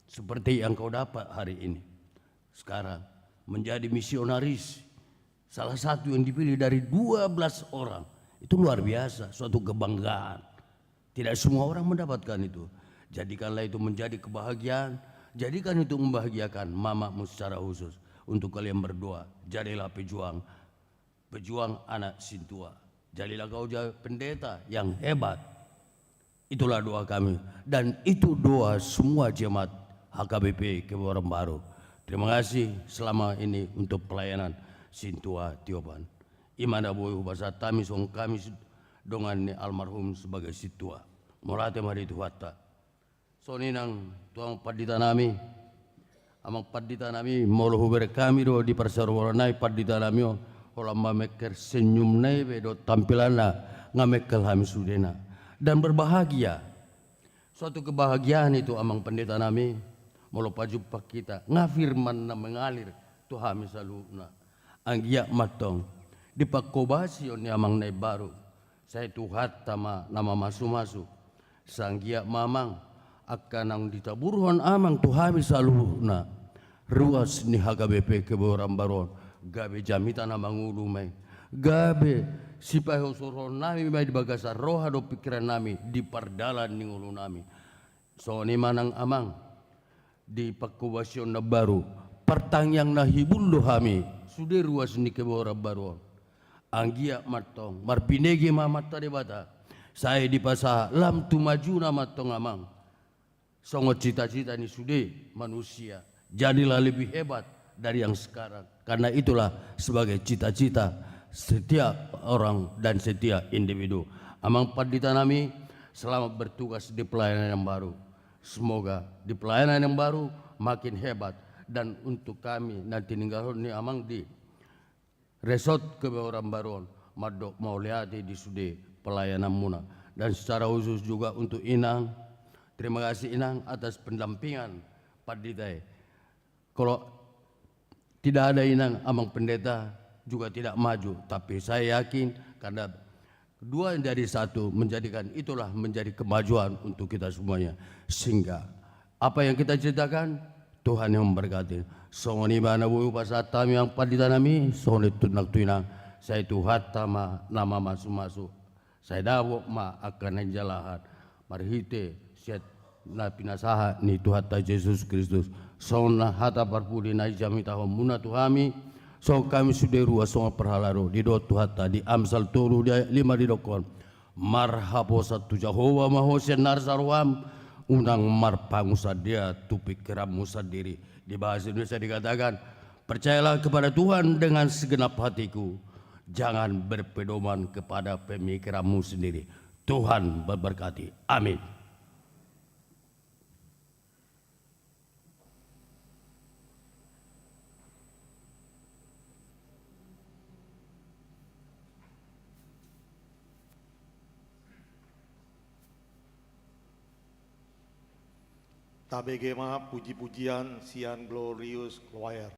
seperti yang kau dapat hari ini. Sekarang menjadi misionaris, salah satu yang dipilih dari dua belas orang. Itu luar biasa, suatu kebanggaan. Tidak semua orang mendapatkan itu. Jadikanlah itu menjadi kebahagiaan, jadikan itu membahagiakan mamamu secara khusus. Untuk kalian berdua, jadilah pejuang, pejuang anak sintua. Jadilah kau ja-, pendeta yang hebat. Itulah doa kami. Dan itu doa semua jemaat H K B P Kebayoran Baru. Terima kasih selama ini untuk pelayanan Sintua Tiopan. I ma na boi hupasahat hami songon hami s-, dongan ni almarhum sebagai sintua. Mauliate ma di Tuhanta. Songon i nang tu amang pandita nami. Amang pandita nami, molo hubereng hami do di parsaroboran nai pandita nami on, holan mamengkel senyumna i be dohot tampilanna, nga mengkel hami sudena. Dan berbahagia. Suatu kebahagiaan itu amang pandita nami, molo pajumpang hita, nga firman na mengalir tu hami saluhutna. Anggiat ma antong, dipanghobasion ni amang na imbaru, sai Tuhanta ma na mamasumasu. Sai anggiat ma amang, angka naung ditaburhon amang tu hami saluhutna, ruas ni H K B P Kebayoran Baru on, gabe jamita na mangolu ma i, gabe sipaihosor nami ma i di bagasan roha dohot pingkiran nami di pardalan ni ngolu nami. Songon i ma nang amang, di panghobasion na baru, partangiang na hibul do hami, sude ruas ni Kebayoran Baru on. Anggiat ma antong, marbinege ma Amanta Debata, sai dipasahat lam tu majuna ma antong amang. Songon cita-cita ni sude manusia, jadilah lebih hebat dari yang sekarang. Karena itulah sebagai cita-cita setiap orang dan setiap individu. Amang pandita nami, selamat bertugas di pelayanan yang baru. Semoga di pelayanan yang baru makin hebat, dan untuk kami na tininggalhon ni amang di Resort Kebayoran Baru on, mandok mauliate di sude pelayananmuna. Dan secara khusus juga untuk inang, terima kasih inang atas pendampingan pandita i. Kalau tidak ada inang, amang pendeta juga tidak maju. Tapi saya yakin karena dua yang jadi satu menjadikan itulah menjadi kemajuan untuk kita semuanya. Sehingga apa yang kita citakan, Tuhan yang memberkati. Songon i ma na boi hupasahat hami, amang pandita nami, songon i tu nang tu inang, sai Tuhanta ma na mamasumasu. Sai dapot ma angka na hinjalahan marhite sian na pinasahat ni Tuhanta Jesus Kristus. Songon na hata parpudi na ijamitahon muna tu hami, songon hami sude ruas songon parhalado, didok Tuhanta di Amsal tolu di ayat lima didokkon: Marhaposan tu Jahowa ma ho sian na arsa roham, unang marpangunsandean tu pingkiranmu sandiri. Di bahasa Indonesia dikatakan, percayalah kepada Tuhan dengan segenap hatiku, jangan berpedoman kepada pemikiranmu sendiri. Tuhan memberkati. Amin. Tabege ma puji-pujian sian Glorious Choir.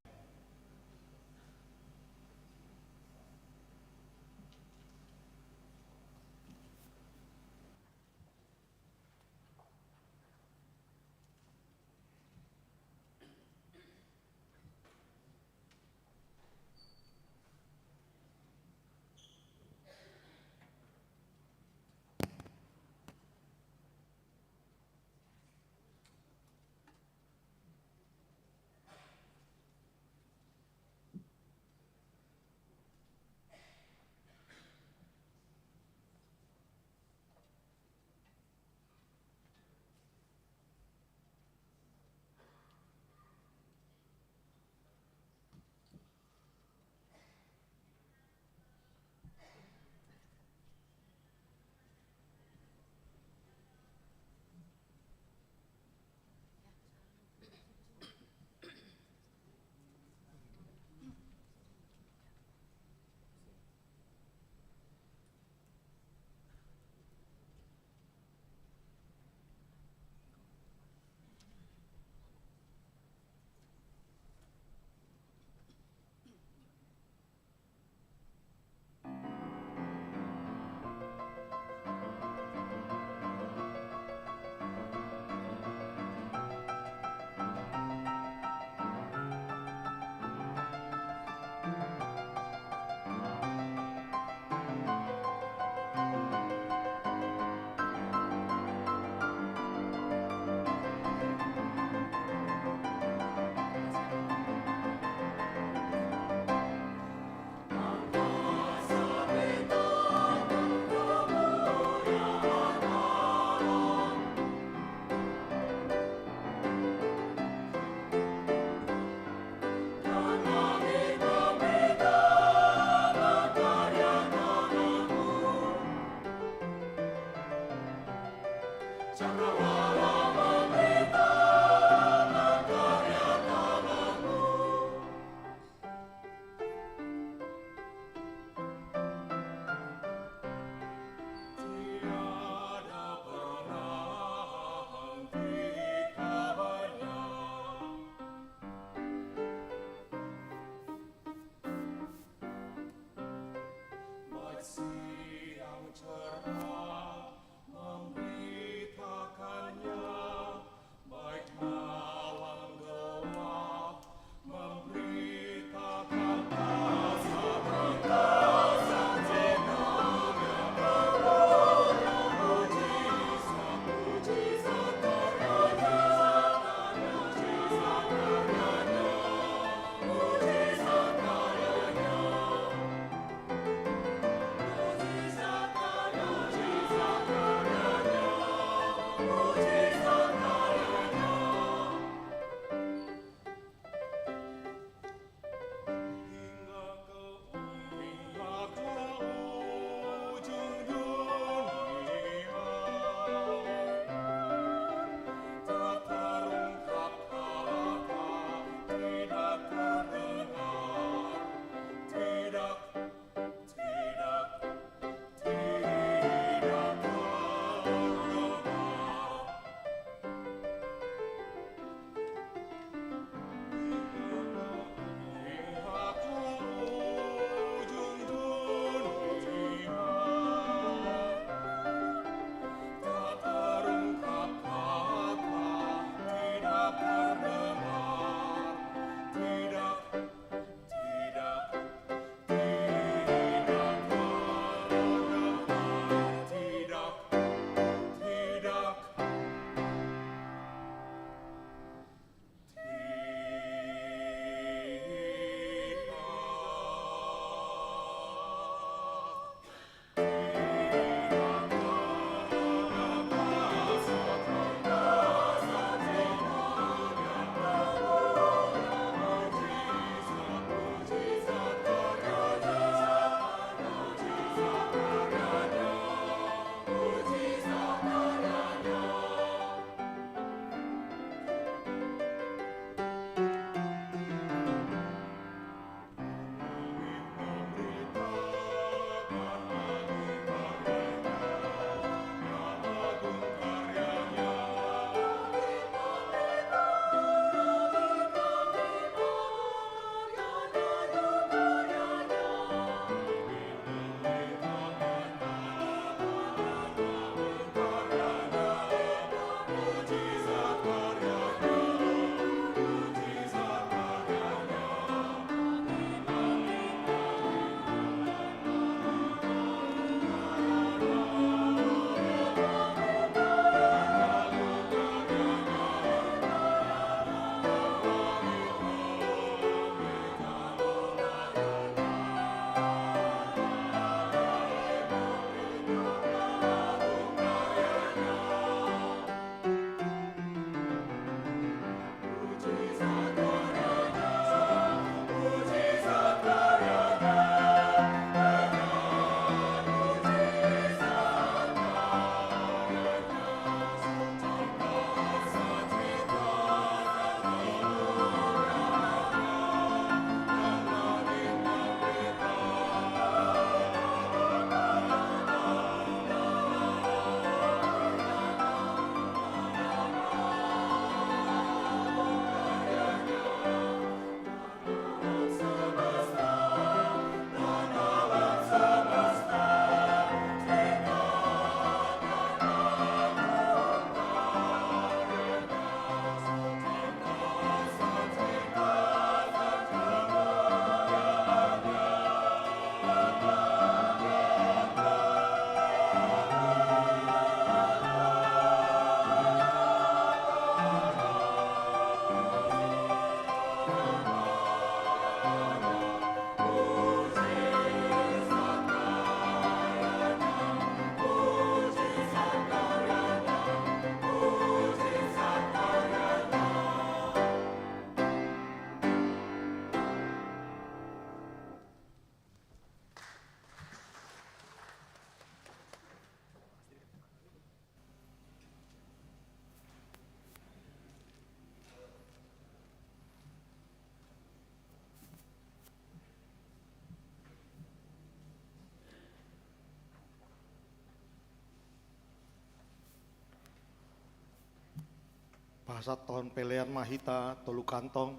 Pasahathon pelean ma hita tolu kantong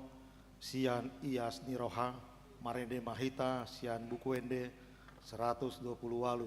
sian Ias ni Roha, marende ma hita sian Buku Ende seratus dua puluh walu.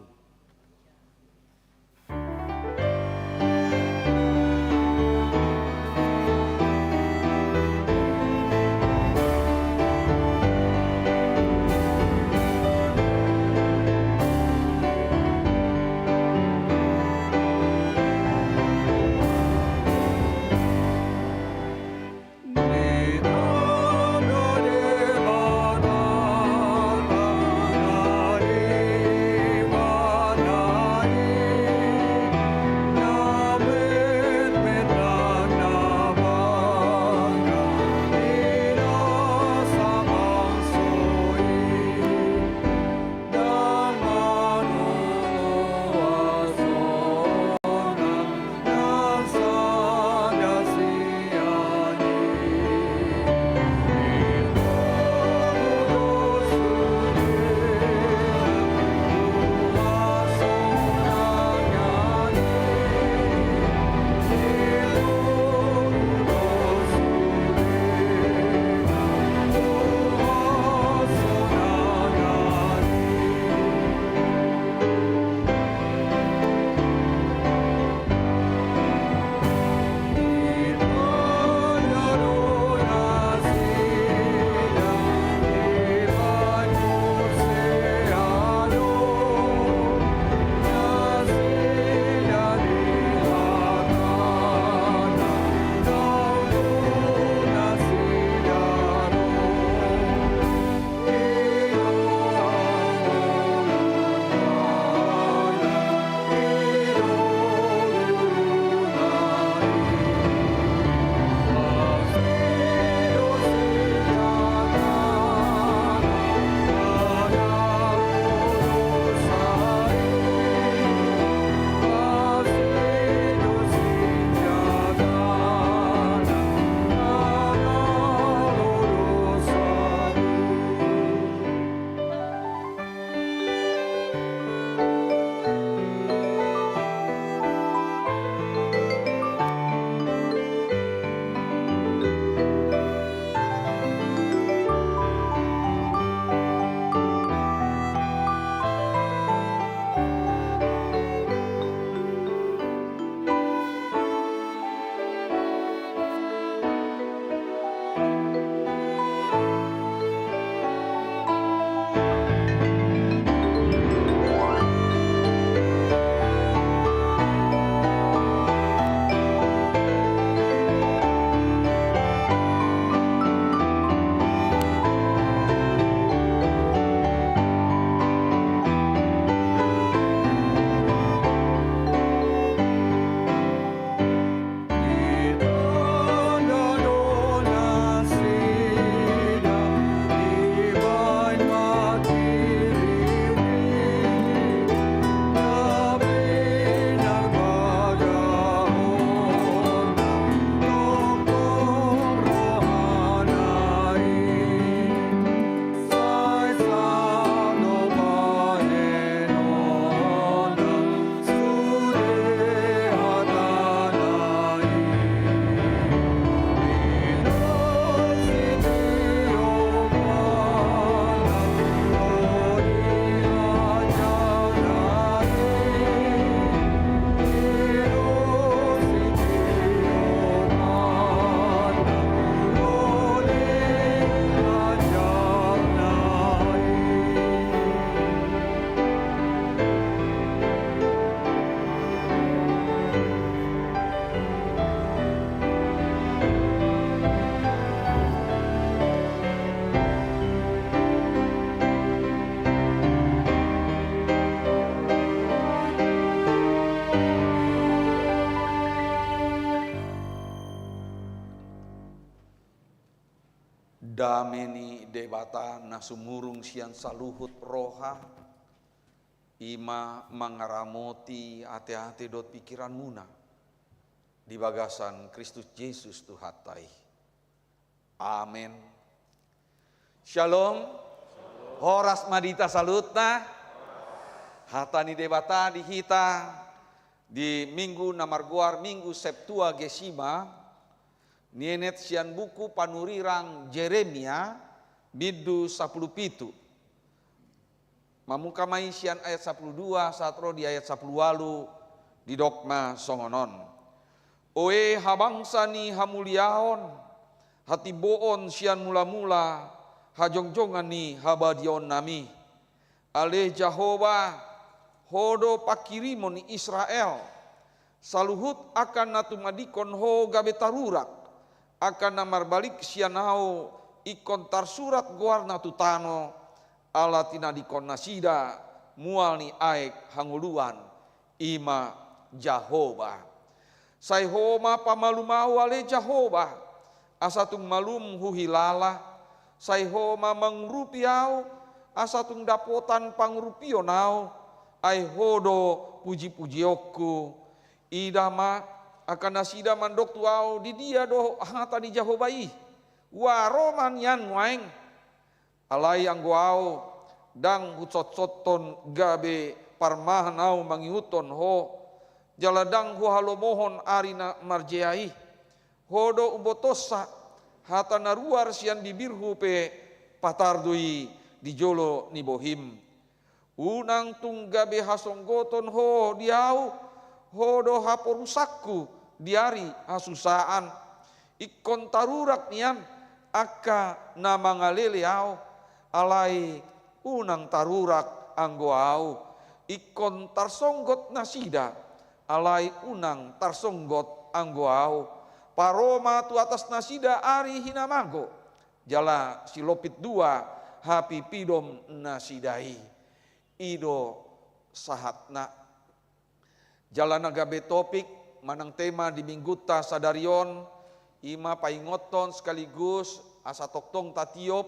Dame ni Debata na sumurung sian saluhut roha, i ma mangaramoti ateate dohot pingkiranmuna di bagasan Kristus Jesus Tuhanta i. Amen. Shalom. Horas ma di hita saluhutna. Hata ni Debata di hita di Minggu na margoar Minggu Septuagesima, Nienet sian buku panurirang Jeremia, bindu sapuluh pitu. Mamungka ma i sian ayat sapuluh dua sahat ro di ayat sapuluh ualu, didok ma songon on. Oe habangsa ni hamuliaon, hatimboon sian mula-mula, hajongjongan ni habadiaonnami. Ale Jahowa, Ho do pangkirimon ni Israel. Saluhut angka na tumadingkon Ho gabe tarurak, angka na marbalik sian Ho ingkon tarsurat goarna tu tano, ala tinadingkon nasida mual ni aek hangoluan, i ma Jahowa. Sai Ho ma pamalum ahu, ale Jahowa, asa tung malum huhilala. Sai Ho ma mangurupi ahu, asa tung dapotan pangurupion ahu. Ai Ho do puji-pujionku. Ida ma, angka nasida mandok tu ahu, didia do hata ni Jahowa i? Ua ro ma nian nuaeng. Alai anggo ahu, ndang husotsothon gabe parmahan ahu mangihuthon Ho, jala ndang huhalomohon ari na marjea i. Ho do umbotosa, hata na ruar sian bibirhu pe patar do i di jolo ni bohim. Unang tung gabe hasonggoton Ho di ahu, Ho do haporusanku di ari hasusaan. Ingkon tarurak nian angka na mangalele ahu, alai unang tarurak anggo ahu. Ingkon tarsonggot nasida, alai unang tarsonggot anggo ahu. Paro ma tu atas nasida ari hinamago, jala silompit dua hapipidom nasida i. I do sahatna. Jala na gabe topik manang tema di minggunta sadari on, i ma paingothon sekaligus asa tongtong tatiop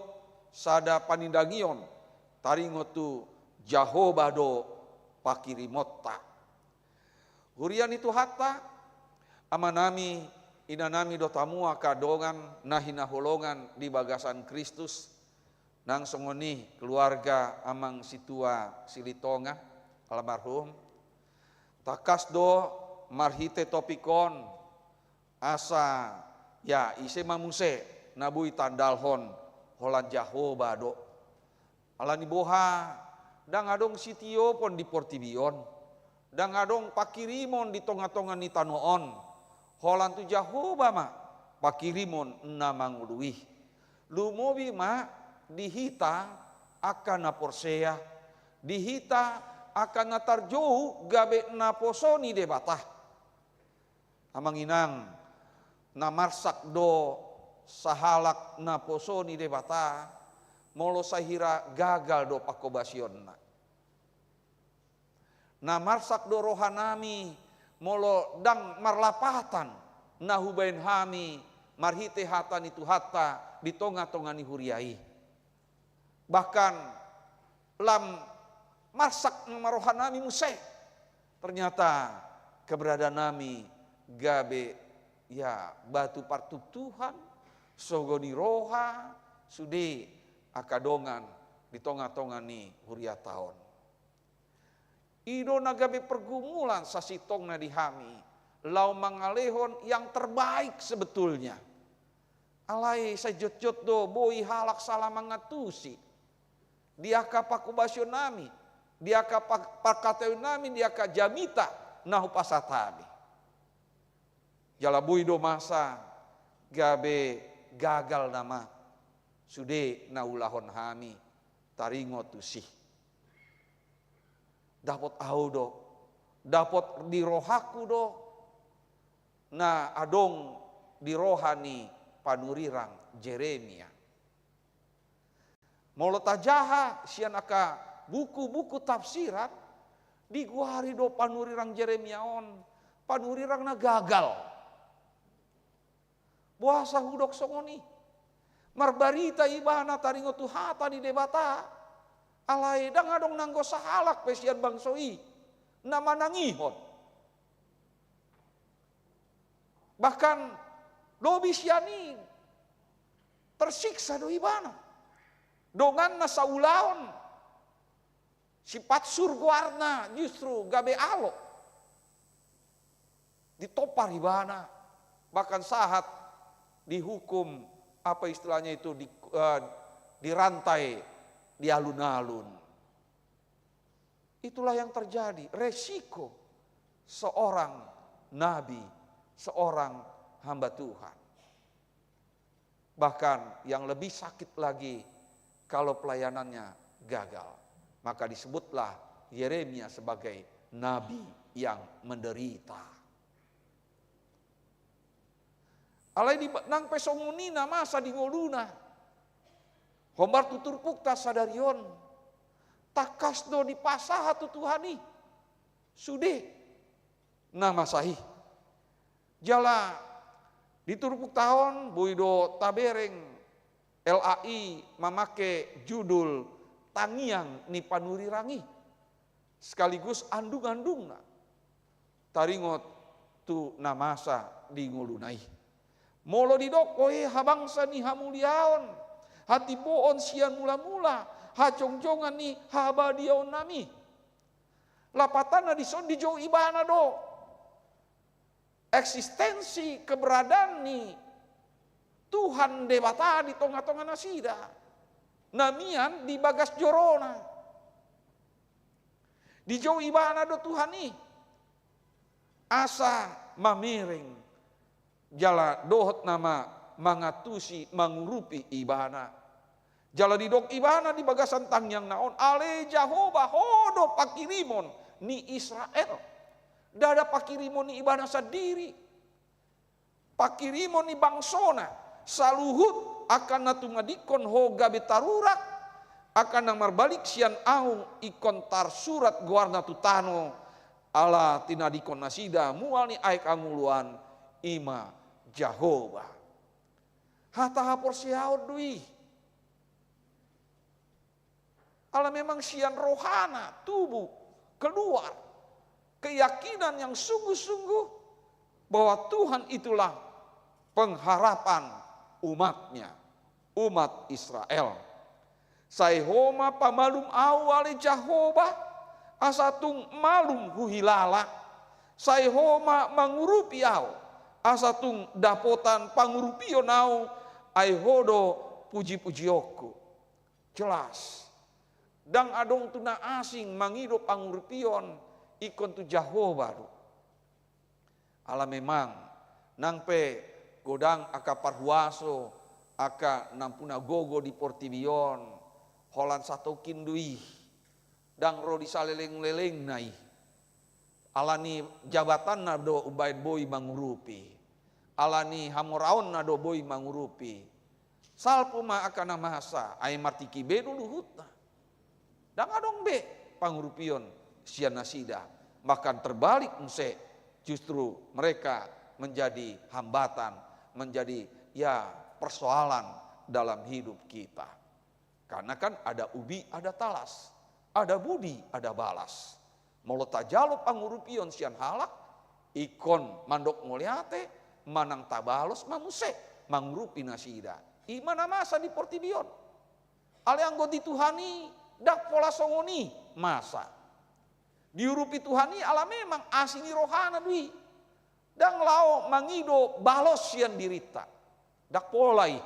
sada panindangion taringot tu Jahowa do pangkirimonta. Huria ni Tuhanta, amanami, inanami dohot hamu angka dongan na hinaholongan di bagasan Kristus, nang songon i keluarga Amang Situa Silitonga, almarhum. Tangkas do marhite topik on, asa, ya, ise ma muse na boi taandalhon, holan Jahowa do. Ala ni boha, ndang adong sitiopon di portibi on, ndang adong pangkirimon di tonga-tonga ni tano on, holan tu Jahowa ma pangkirimon na mangolu i. Lumobi ma di hita angka na porsea, di hita angka na tarjou gabe naposo ni Debata. Amang inang, na marsak do sahalak naposo ni Debata, molo sahira gagal do panghobasionna. Na marsak do rohanami, molo ndang marlapatan na hubaen hami marhite hata ni Tuhanta di tonga-tonga ni huria i. Bahkan lam marsak ma rohanami muse. Ternyata keberadaannami gabe, ya, batu partuktuhan, sogo ni roha, sude angka dongan di tonga-tonga ni huriata on. I do na gabe pergumulan sasintongna di hami, laho mangalehon yang terbaik sebetulnya. Alai sai jotjot do boi halak salah mangantusi. Di angka panghobasionnami, di angka pa-, parkataionami, di angka jamita na hupasahat hami. Jala boi do masa gabe gagal nama sude na ulahon hami taringot tusi. Dapot ahu do, dapot di rohangku do, na adong di roha ni panurirang Jeremia. Molo tajaha sian angka buku-buku tafsiran, digoari do panurirang Jeremia on panurirang na gagal. Boasa hudok songon i? Marbarita ibana taringot tu hata ni Debata, alai ndang adong nanggo sahalak pe sian bangso i na manangihon. Bahkan lobi sian i tersiksa do ibana. Donganna saulaon, si Patsur goarna, justru gabe alo. Ditompar ibana, bahkan sahat dihukum, apa istilahnya itu, di, eh, dirantai di alun-alun. Itulah yang terjadi, resiko seorang nabi, seorang hamba Tuhan. Bahkan yang lebih sakit lagi kalau pelayanannya gagal. Maka disebutlah Yeremia sebagai nabi yang menderita. Alai di, nang pe songon i na masa di ngoluna. Hombar tu turpukta sadari on. Tangkas do dipasahat tu Tuhan i. Sude na masa i. Jala di turpukta on boi do tabereng L A I mamake judul Tangiang ni Panurirang i. Sekaligus andung-andungna taringot tu na masa di ngoluna i. Molo didok, o he habangsa ni hamuliaon, hatimboon sian mula-mula, hajongjongan ni habadiaonnami. Lapatanna dison dijou ibana do eksistensi keberadaan ni Tuhan Debata di tonga-tonga nasida. Na mian di bagas jorona. Dijou ibana do Tuhan i. Asa mamereng. Jala dohot nama mangantusi, mangurupi ibana. Jala didok ibana di bagasan tangiangna on, ale Jahowa, ho do pangkirimon ni Israel. Ndada pangkirimon ni ibana sandiri. Pangkirimon ni bangsona, saluhut angka na tumadingkon ho gabe tarurak, angka na marbalik sian ahu ingkon tarsurat goarna tu tano, ala tinadingkon nasida mual ni aek hangoluan, i ma Jahowa. Hata haporseaon do i. Ala memang sian rohana tubu, keluar keyakinan yang sungguh-sungguh bahwa Tuhan itulah pengharapan umat-Nya, umat Israel. Sai ho ma pamalum ahu ale Jahowa, asa tung malum huhilala. Sai ho ma mangurupi ahu, asa tung dapotan pangurupion ahu, ai ho do puji-pujionku. Jelas. Ndang adong tu na asing mangido pangurupion ingkon tu Jahowa do. Ala memang, nang pe godang angka parhuaso, angka nampuna gogo di portibi on, holan satongkin do i, ndang ro di saleleng-lelengna i. Ala ni jabatanna do umbaen boi mangurupi. Ala ni hamoraonna do boi mangurupi. Salpu ma angka na masa, ai martingki be do luhutna. Ndang adong be pangurupion sian nasida. Bahkan terbalik muse, justru mereka menjadi hambatan, menjadi, ya, persoalan dalam hidup kita. Karena kan ada ubi, ada talas, ada budi, ada balas. Molo tajalo pangurupion sian halak, ingkon mandok mauliate, manang tabalos ma muse, mangurupi nasida. I ma na masa di portibi on. Alai anggo di Tuhan i, ndang pola songon i masa. Diurupi Tuhan i ala memang asi ni rohana do i. Ndang laho mangido balos sian dirinta. Ndang pola i.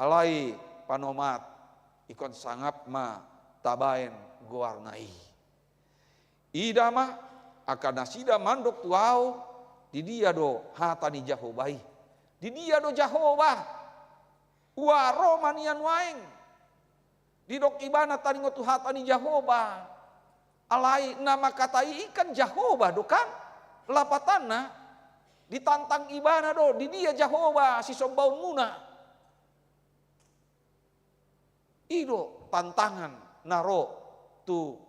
Alai panomat, ingkon sangap ma tabaen goarna i. Ida ma, angka nasida mandok tu ahu, di dia do hata ni Jahowa i. Di dia do Jahowa. Ua ro ma nian nuaeng. Didok ibana taringot tu hata ni Jahowa. Alai na mangkatai i kan Jahowa do kan? Lapatanna, ditantang ibana do, di dia Jahowa sisombaonmuna. I do tantangan na ro tu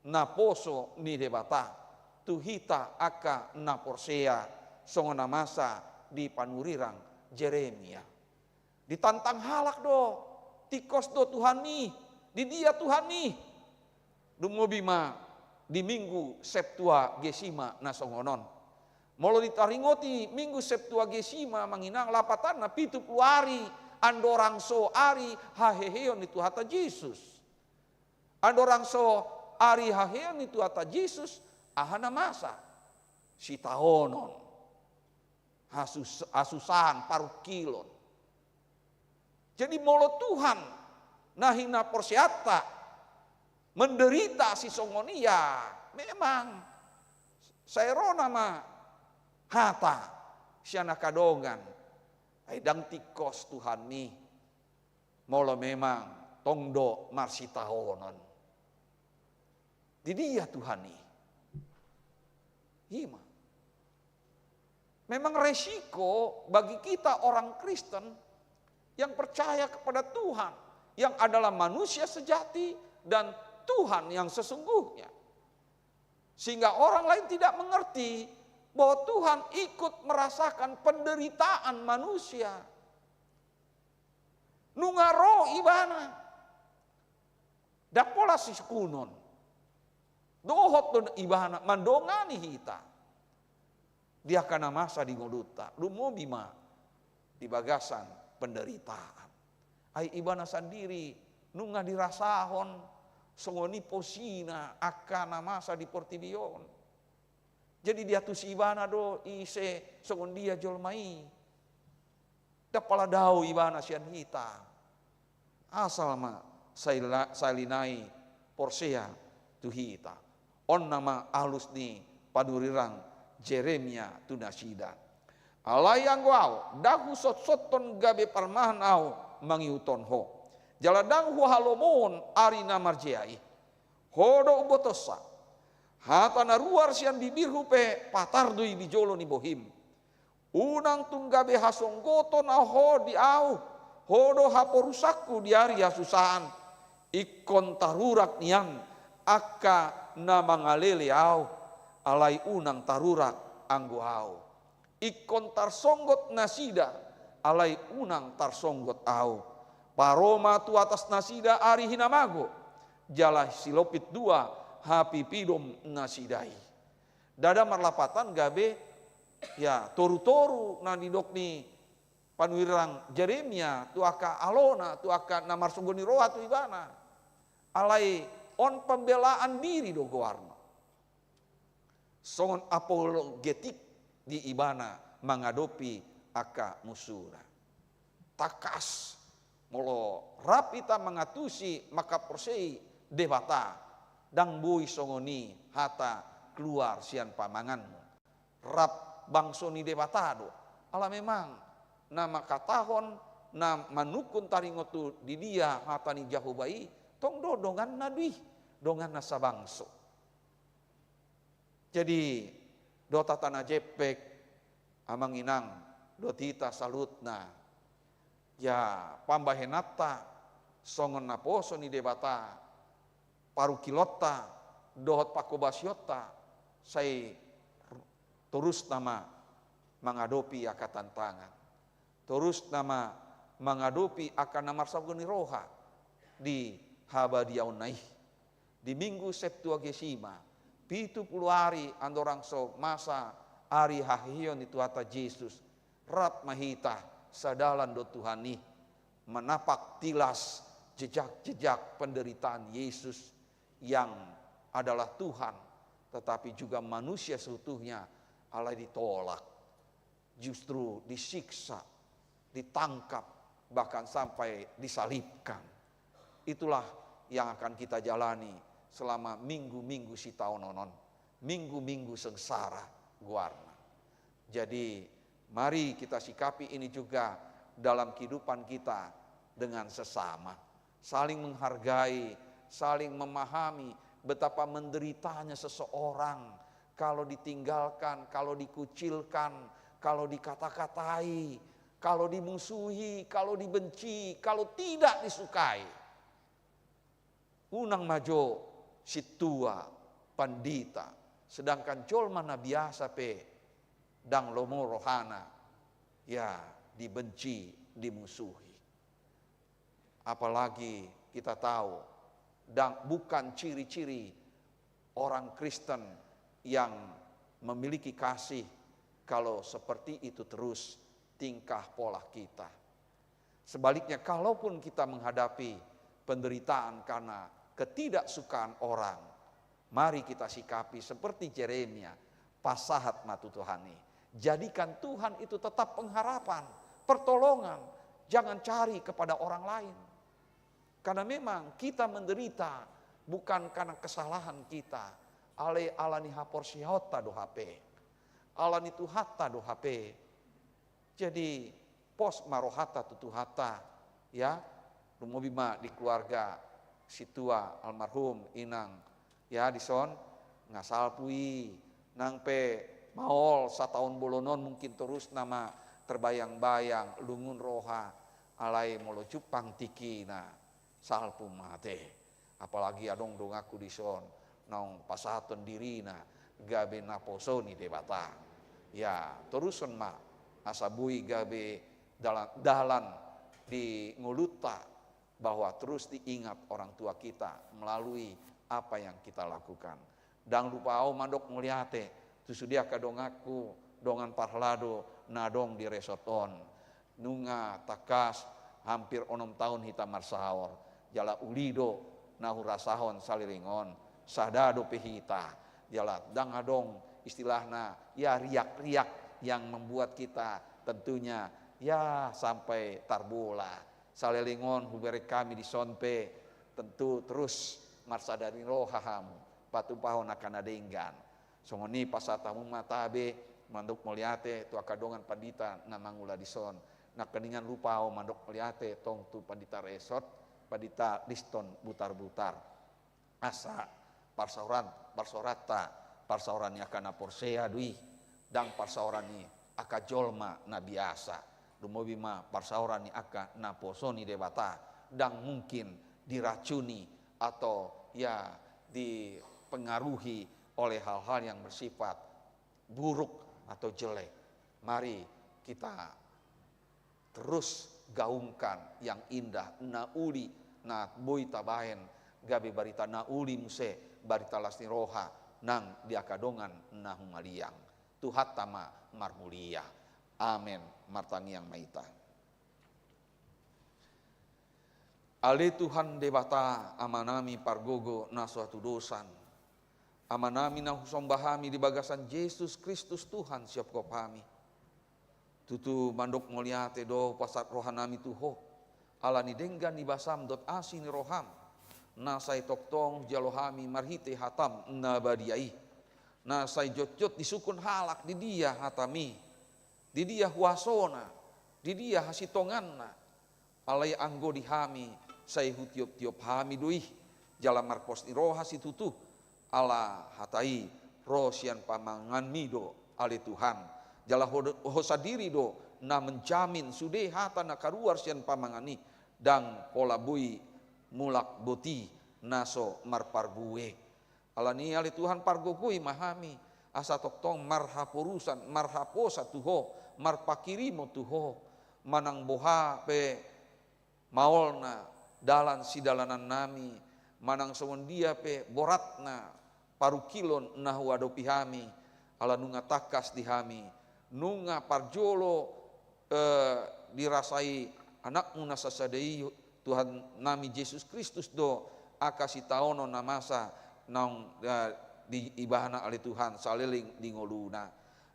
naposo ni Debata, tu hita angka na porsea songon na masa di panurirang Jeremia. Ditantang halak do, tingkos do Tuhan i, di dia Tuhan i. Lumobi ma di Minggu Septuagesima na songon on. Molo ditaringoti Minggu Septuagesima, amang inang, lapatanna pitu pulu ari andorang so ari haheheon ni Tuhanta Jesus. Andorang so ari haheheon ni Tuhanta Jesus, aha na masa? Sitaonon. asus-, asusahan, parungkilon. Jadi molo Tuhan na hinaporseaonta menderita sisongon i, memang sai ro nama hata sian angka dongan. Ai ndang tingkos Tuhan i molo memang tong do marsitaonon. Di dia Tuhan i? I ma. Memang resiko bagi kita orang Kristen yang percaya kepada Tuhan, yang adalah manusia sejati dan Tuhan yang sesungguhnya. Sehingga orang lain tidak mengerti bahwa Tuhan ikut merasakan penderitaan manusia. Nunga ro ibana. Ndang pola sisukunon. Dohot do ibana mandongani hita di angka na masa di ngolunta, lumobi ma di bagasan penderitaan. Ai ibana sandiri nunga dirasahon songon i posina angka na masa di portibi on. Jadi diantusi ibana do ise songon dia jolma i. Ndang pola dao ibana sian hita. Asal ma saila-, salinai porsea tu hita. On nama alus ni panurirang Jeremia tu nasida. Alai anggo ahu, ndang husotsothon gabe parmahan ahu mangihuthon ho. Jala ndang huhalomohon ari na marjea i. Ho do umbotosa. Hata na ruar sian bibirhu pe patar do i di jolo ni bohim. Unang tung gabe hasonggoton ho di ahu, ho do haporusanku di ari hasusahan. Ingkon tarurak nian angka na mangalele ahu, alai unang tarurak anggo ahu. Ingkon tarsonggot nasida, alai unang tarsonggot ahu. Paro ma tu atas nasida ari hinamago, jala silompit dua hapipidom nasida i. Ndada marlapatan gabe, ya, torutoru na nidok ni panurirang Jeremia tu angka alona, tu angka na marsonggot ni roha tu ibana. Alai on pembelaan diri do goarna. Songon apologetik di ibana mangadopi angka musuna. Tangkas, molo rap hita mangantusi manghaporseai Debata, ndang boi songon i hata keluar sian pamanganmu. Rap bangso ni Debata do. Ala memang na mangkatahon, na manungkun taringot tu di dia hata ni Jahowa i, tong do donganna do i, donganna sabangso. Jadi, dohot hata na jempek, amang inang, dohot hita saluhutna, ya, pambahenanta songon naposo ni Debata, parungkilonta dohot panghobasionta, sai torus nama mangadopi angka tantangan. Torus nama mangadopi angka na marsonggot ni roha di habadiaonna i. Di Minggu Septuagesima, pitu pulu ari andorang so masa ari haheheon ni Tuhanta Jesus, rap ma hita sadalan dohot Tuhan i, menapak tilas jejak-jejak penderitaan Yesus yang adalah Tuhan, tetapi juga manusia seutuhnya, alai ditolak, justru disiksa, ditangkap, bahkan sampai disalibkan. Itulah yang akan kita jalani selama minggu-minggu sitaonon on, minggu-minggu sengsara goarna. Jadi, mari kita sikapi ini juga dalam kehidupan kita dengan sesama. Saling menghargai, saling memahami betapa menderitanya seseorang kalau ditinggalkan, kalau dikucilkan, kalau dikata-katai, kalau dimusuhi, kalau dibenci, kalau tidak disukai. Unang ma jo sintua, pandita, sedangkan jolma na biasa pe ndang lomo rohana, ya, dibenci, dimusuhi. Apalagi kita tahu, ndang, bukan ciri-ciri orang Kristen yang memiliki kasih kalau seperti itu terus tingkah pola kita. Sebaliknya, kalaupun kita menghadapi penderitaan karena ketidaksukaan orang, mari kita sikapi seperti Jeremia, pasahat ma tu Tuhan i. Jadikan Tuhan itu tetap pengharapan, pertolongan. Jangan cari kepada orang lain. Karena memang kita menderita bukan karena kesalahan kita, alai ala ni haporseaonta do hape, ala ni Tuhanta do hape. Jadi, pos ma rohanta tu Tuhanta, ya. Lumobi ma di keluarga sintua almarhum inang, ya, dison, nga salpu i, nang pe maol sataon bolon on mungkin torus nama terbayang-bayang, lungun roha, alai molo jumpang tingkina, salpu mate. Apalagi adong donganku dison, naung pasahathon dirina gabe naposo ni Debata. Ya, torushon ma, asa boi gabe dalan, dalan di ngolunta, bahwa terus diingat orang tua kita melalui apa yang kita lakukan. Ndang lupa au mandok mauliate tu sude angka donganku, dongan parhalado na adong di resort on. Nunga tangkas hampir onom taon hita marsaor, jala uli do na hurasahon saleleng on, sada dope hita, jala ndang adong istilahna, ya, riak-riak yang membuat kita tentunya, ya, sampai tarbola. Saleleng on hubereng hami dison pe, tentu terus marsada ni roha hamu, patupahon angka na denggan. Songon i pasahat hamu ma tabe mandok mauliate tu angka dongan pandita na mangula dison. Nangkiningan lupa au mandok mauliate tong tu pandita resort, pandita Liston Butarbutar. Asa parsaoran, parsaoranta, parsaoran ni angka na porsea do i, ndang parsaoran ni angka jolma na biasa. Lumobi ma parsaoran ni angka naposo ni Debata, ndang mungkin diracuni atau, ya, dipengaruhi oleh hal-hal yang bersifat buruk atau jelek. Mari kita terus gaungkan yang indah, na uli, na boi tabaen, gabe barita na uli muse, barita las ni roha nang di angka dongan na humaliang. Tuhanta ma marmulia. Amen. Martangiang ma hita. Ale Tuhan Debata, Amanami pargogo na so hatudosan, Amanami na husomba hami di bagasan Jesus Kristus Tuhan sihophop hami. Tutu mandok mauliate do pasahat rohanami tu Ho, ala ni denggan ni basam dohot asi ni roham, na sai tongtong hujalo hami marhite hatam na badia i, na sai jotjot disungkun halak di dia hatami, di dia huasona, di dia hasintonganna. Alai anggo di hami, sai hutioptiop hami do i, jala marpos ni roha situtu, ala hata i ro sian pamanganmi do, ale Tuhan, jala Ho, Ho sandiri do na menjamin sude hata na kaluar sian pamangan i, ndang pola boi mulak boti na so marparbue. Alani i ale Tuhan, pargogoi ma hami, asa tongtong marhaporusan, marhaposan tu Ho, marpanghirimon tu Ho, manang boha pe maolna dalan sidalanannami, manang songon dia pe boratna parungkilon na huadopi hami, ala nunga tangkas di hami, nunga parjolo eh, dirasai Anakmu na sasada i, Tuhannami Jesus Kristus do, angka sitaonon na masa naung, eh, di ibana ale Tuhan, saleleng di ngoluna.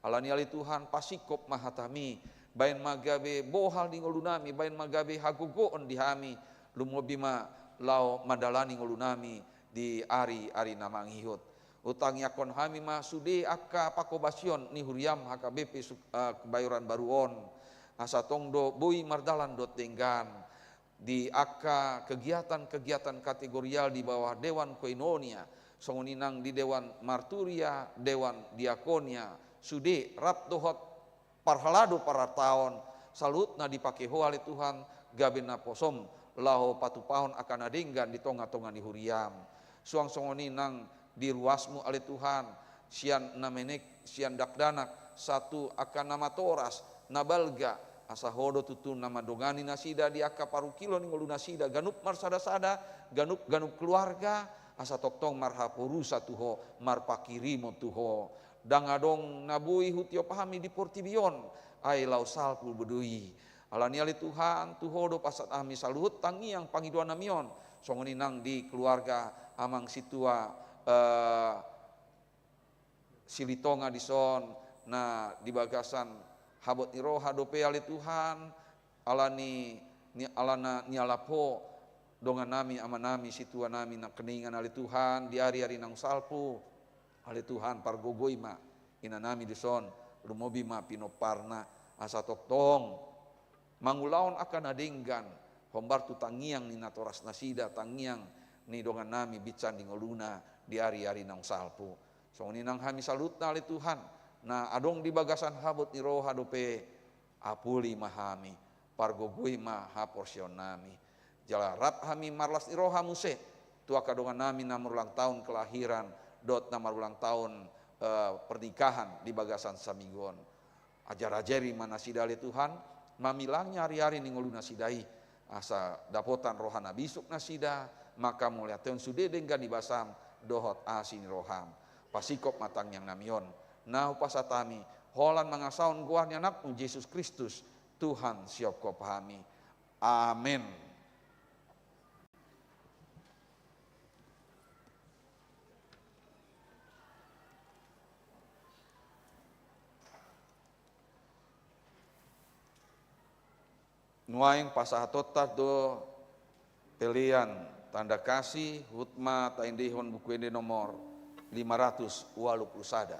Alani ale Tuhan, pasingkop ma hatami, baen ma gabe bohal di ngolunami, baen ma gabe hagogoon di hami, lumobi ma laho mandalani ngolunami di ari-ari na mangihut. Hutangiangkon hami ma sude angka panghobasion ni huriam H K B P Suk-, eh, Kebayoran Baru on, asa tong do boi mardalan dohot denggan di angka kegiatan-kegiatan kategorial di bawah Dewan Koinonia, songon i nang di Dewan Marturia, Dewan Diakonia, sude rap dohot parhalado parartaon, saluhutna dipake Ho ale Tuhan, gabe naposom, laho patupahon angka na denggan di tonga-tonga ni huriam. Suang songon i nang di ruasmu ale Tuhan, sian na menek, sian dakdanak, sahat tu angka na matoras, na balga, asa Ho do tutu na mandongani nasida di angka parungkilon ni ngolunasida, ganup marsada-sada, ganup-ganup keluarga, asa tongtong marhaporusan tu Ho, marpanghirimon tu Ho. Ndang adong na boi hutiop hami di portibi on, ai laho salpu do i. Alani ale Tuhan, tu Ho do pasahat hami saluhut tangiang pangidoannami on, songon i nang di keluarga amang sintua, eh, Silitonga dison, na di bagasan habot ni roha dope ale Tuhan, ala ni, ni, ala na nialap Ho dongan nami, ama nami, situa nami, nangkiningan ale Tuhan, di ari-ari naung salpu. Ale Tuhan, pargogoi ma ina nami dison, lumobi ma pinomparna, asa tongtong mangulahon angka na denggan, hombar tu tangiang ni natoras nasida, tangiang ni dongan nami binsan di ngoluna di ari-ari naung salpu. Songon i nang hami saluhutna ale Tuhan, na adong di bagasan habot ni roha dope, apuli ma hami, pargogoi ma haporseaon nami. Jala rap hami marlas ni roha muse tu angka dongan nami na marulang tahun kelahiran dohot na marulang tahun, eh, pernikahan di bagasan saminggu on. Ajar-ajari ma nasida ale Tuhan, mamilangi ari-ari ni ngolu nasida i, asa dapotan roha na bisuk nasida, mangkamauliatehon sude denggan ni basam dohot asi ni roham. Pasingkop ma tangiang nami on, na hupasahat hami holan mangasahon goar ni Anakmu Jesus Kristus, Tuhan sihophop hami. Amen. Nuaeng pasahatonta do pelean tanda kasih, huhut ma taendehon Buku Ende nomor lima ratus ualu pulu sada.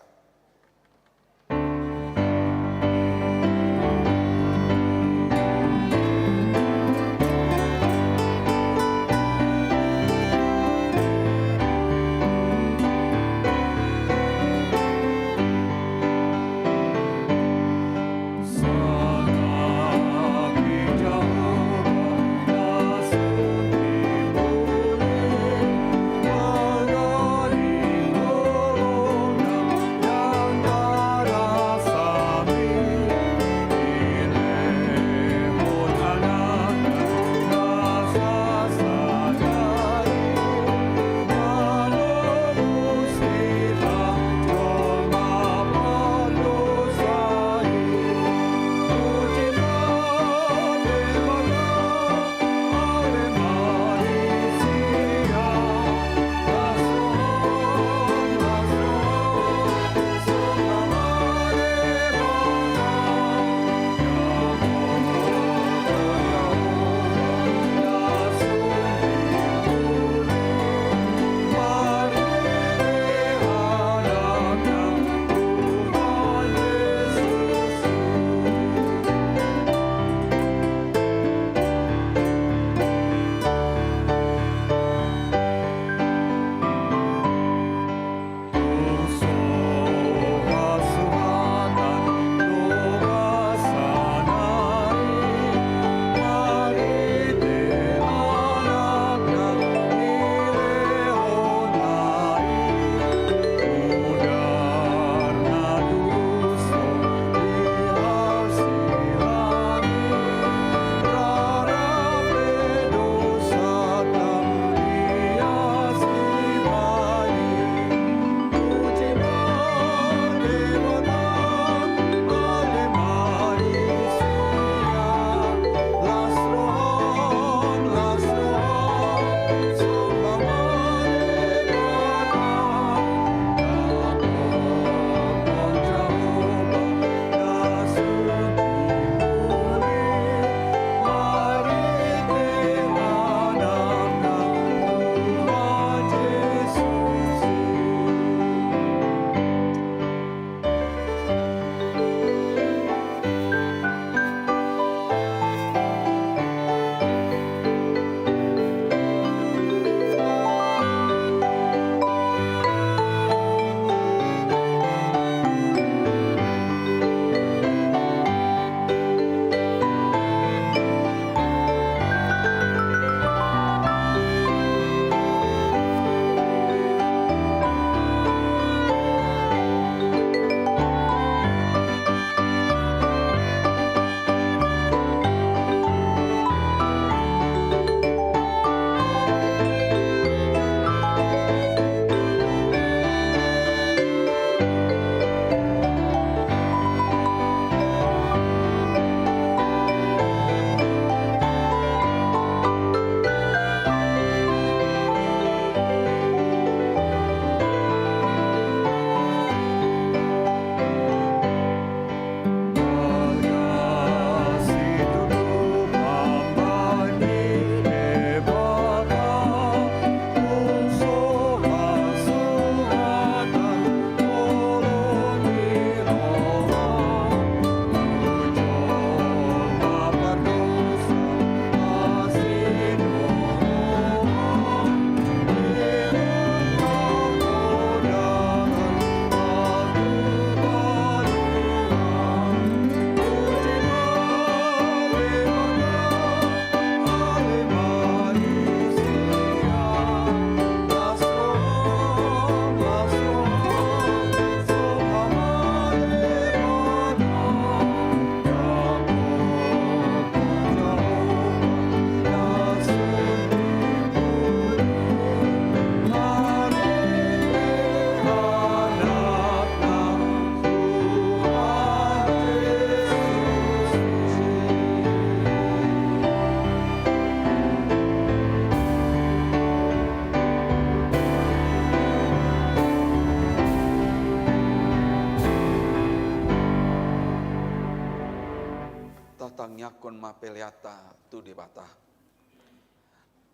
Tangiangkon ma peleanta tu Debata.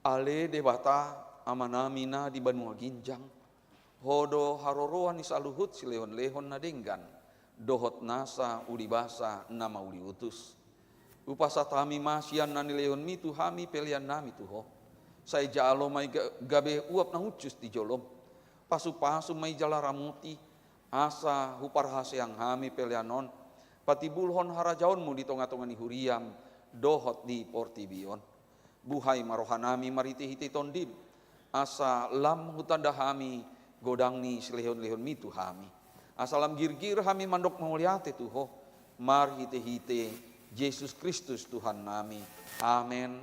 Ale Debata, Amanami na di banua ginjang, Ho do haroroan ni saluhut silehonlehon na denggan, dohot nasa ulibasa na mauliutus. Hupasahat hami ma sian na nilehonMi tu hami peleannami tu Ho. Sai jalo ma i ga-, gabe uap na hushus di joloM. Pasupasu ma i jala ramoti, asa huparhaseang hami pelean on, patimbulhon harajaonMu di tongatonga ni huriaM, dohot di portibi on. Buhai ma rohanami marhitehite TondiM, asa lam hutanda hami godang ni silehonlehonMi tu hami. Asa lam girgir hami mandok mauliate tu Ho, marhitehite Jesus Kristus Tuhannami. Amen.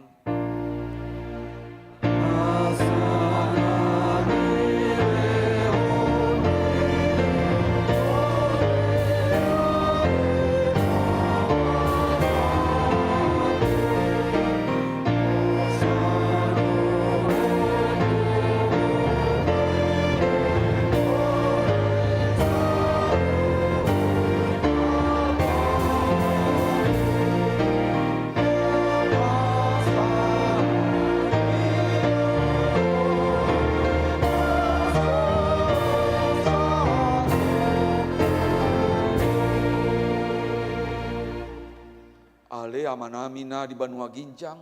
Ale Amanami na di banua ginjang,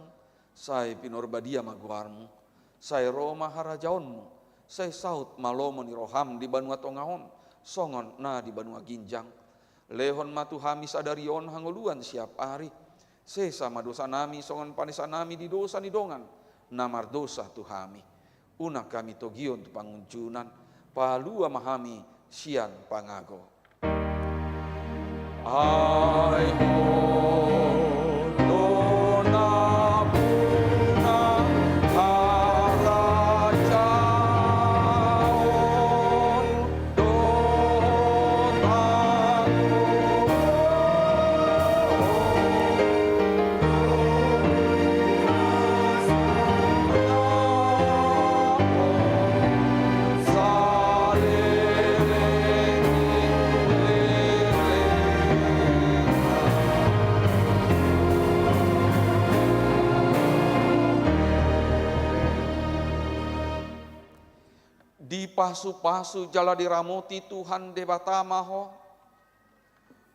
sai pinarbadia ma goarMu, sai ro ma harajaonMu, sai saut ma lomo ni rohaM di banua tonga on, songon na di banua ginjang. Lehon ma tu hami sadari on hangoluan siap ari. Sesa ma dosanami songon panesanami di dosa ni dongan na mardosa tu hami. Unang hami togihon tu pangunjunan, palua ma hami sian pangago. Ai Ho do nampuna harajaon dohot hagogoon. Dipasupasu jala diramoti Tuhan Debata ma ho.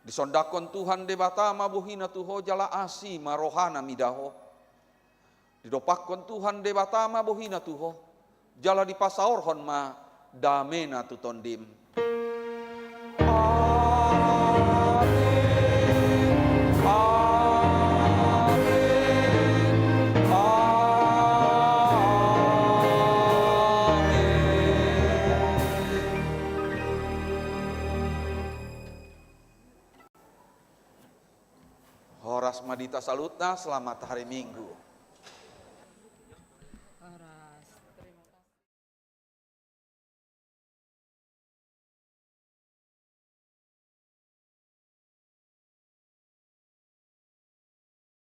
Disondangkon Tuhan Debata ma bohina tu ho jala asi ma rohana mida ho. Didompakkon Tuhan Debata ma bohina tu ho, jala dipasaorhon ma damena tu tondim. Amen. Amen. Amen. Horas ma di hita saluhutna, selamat hari Minggu.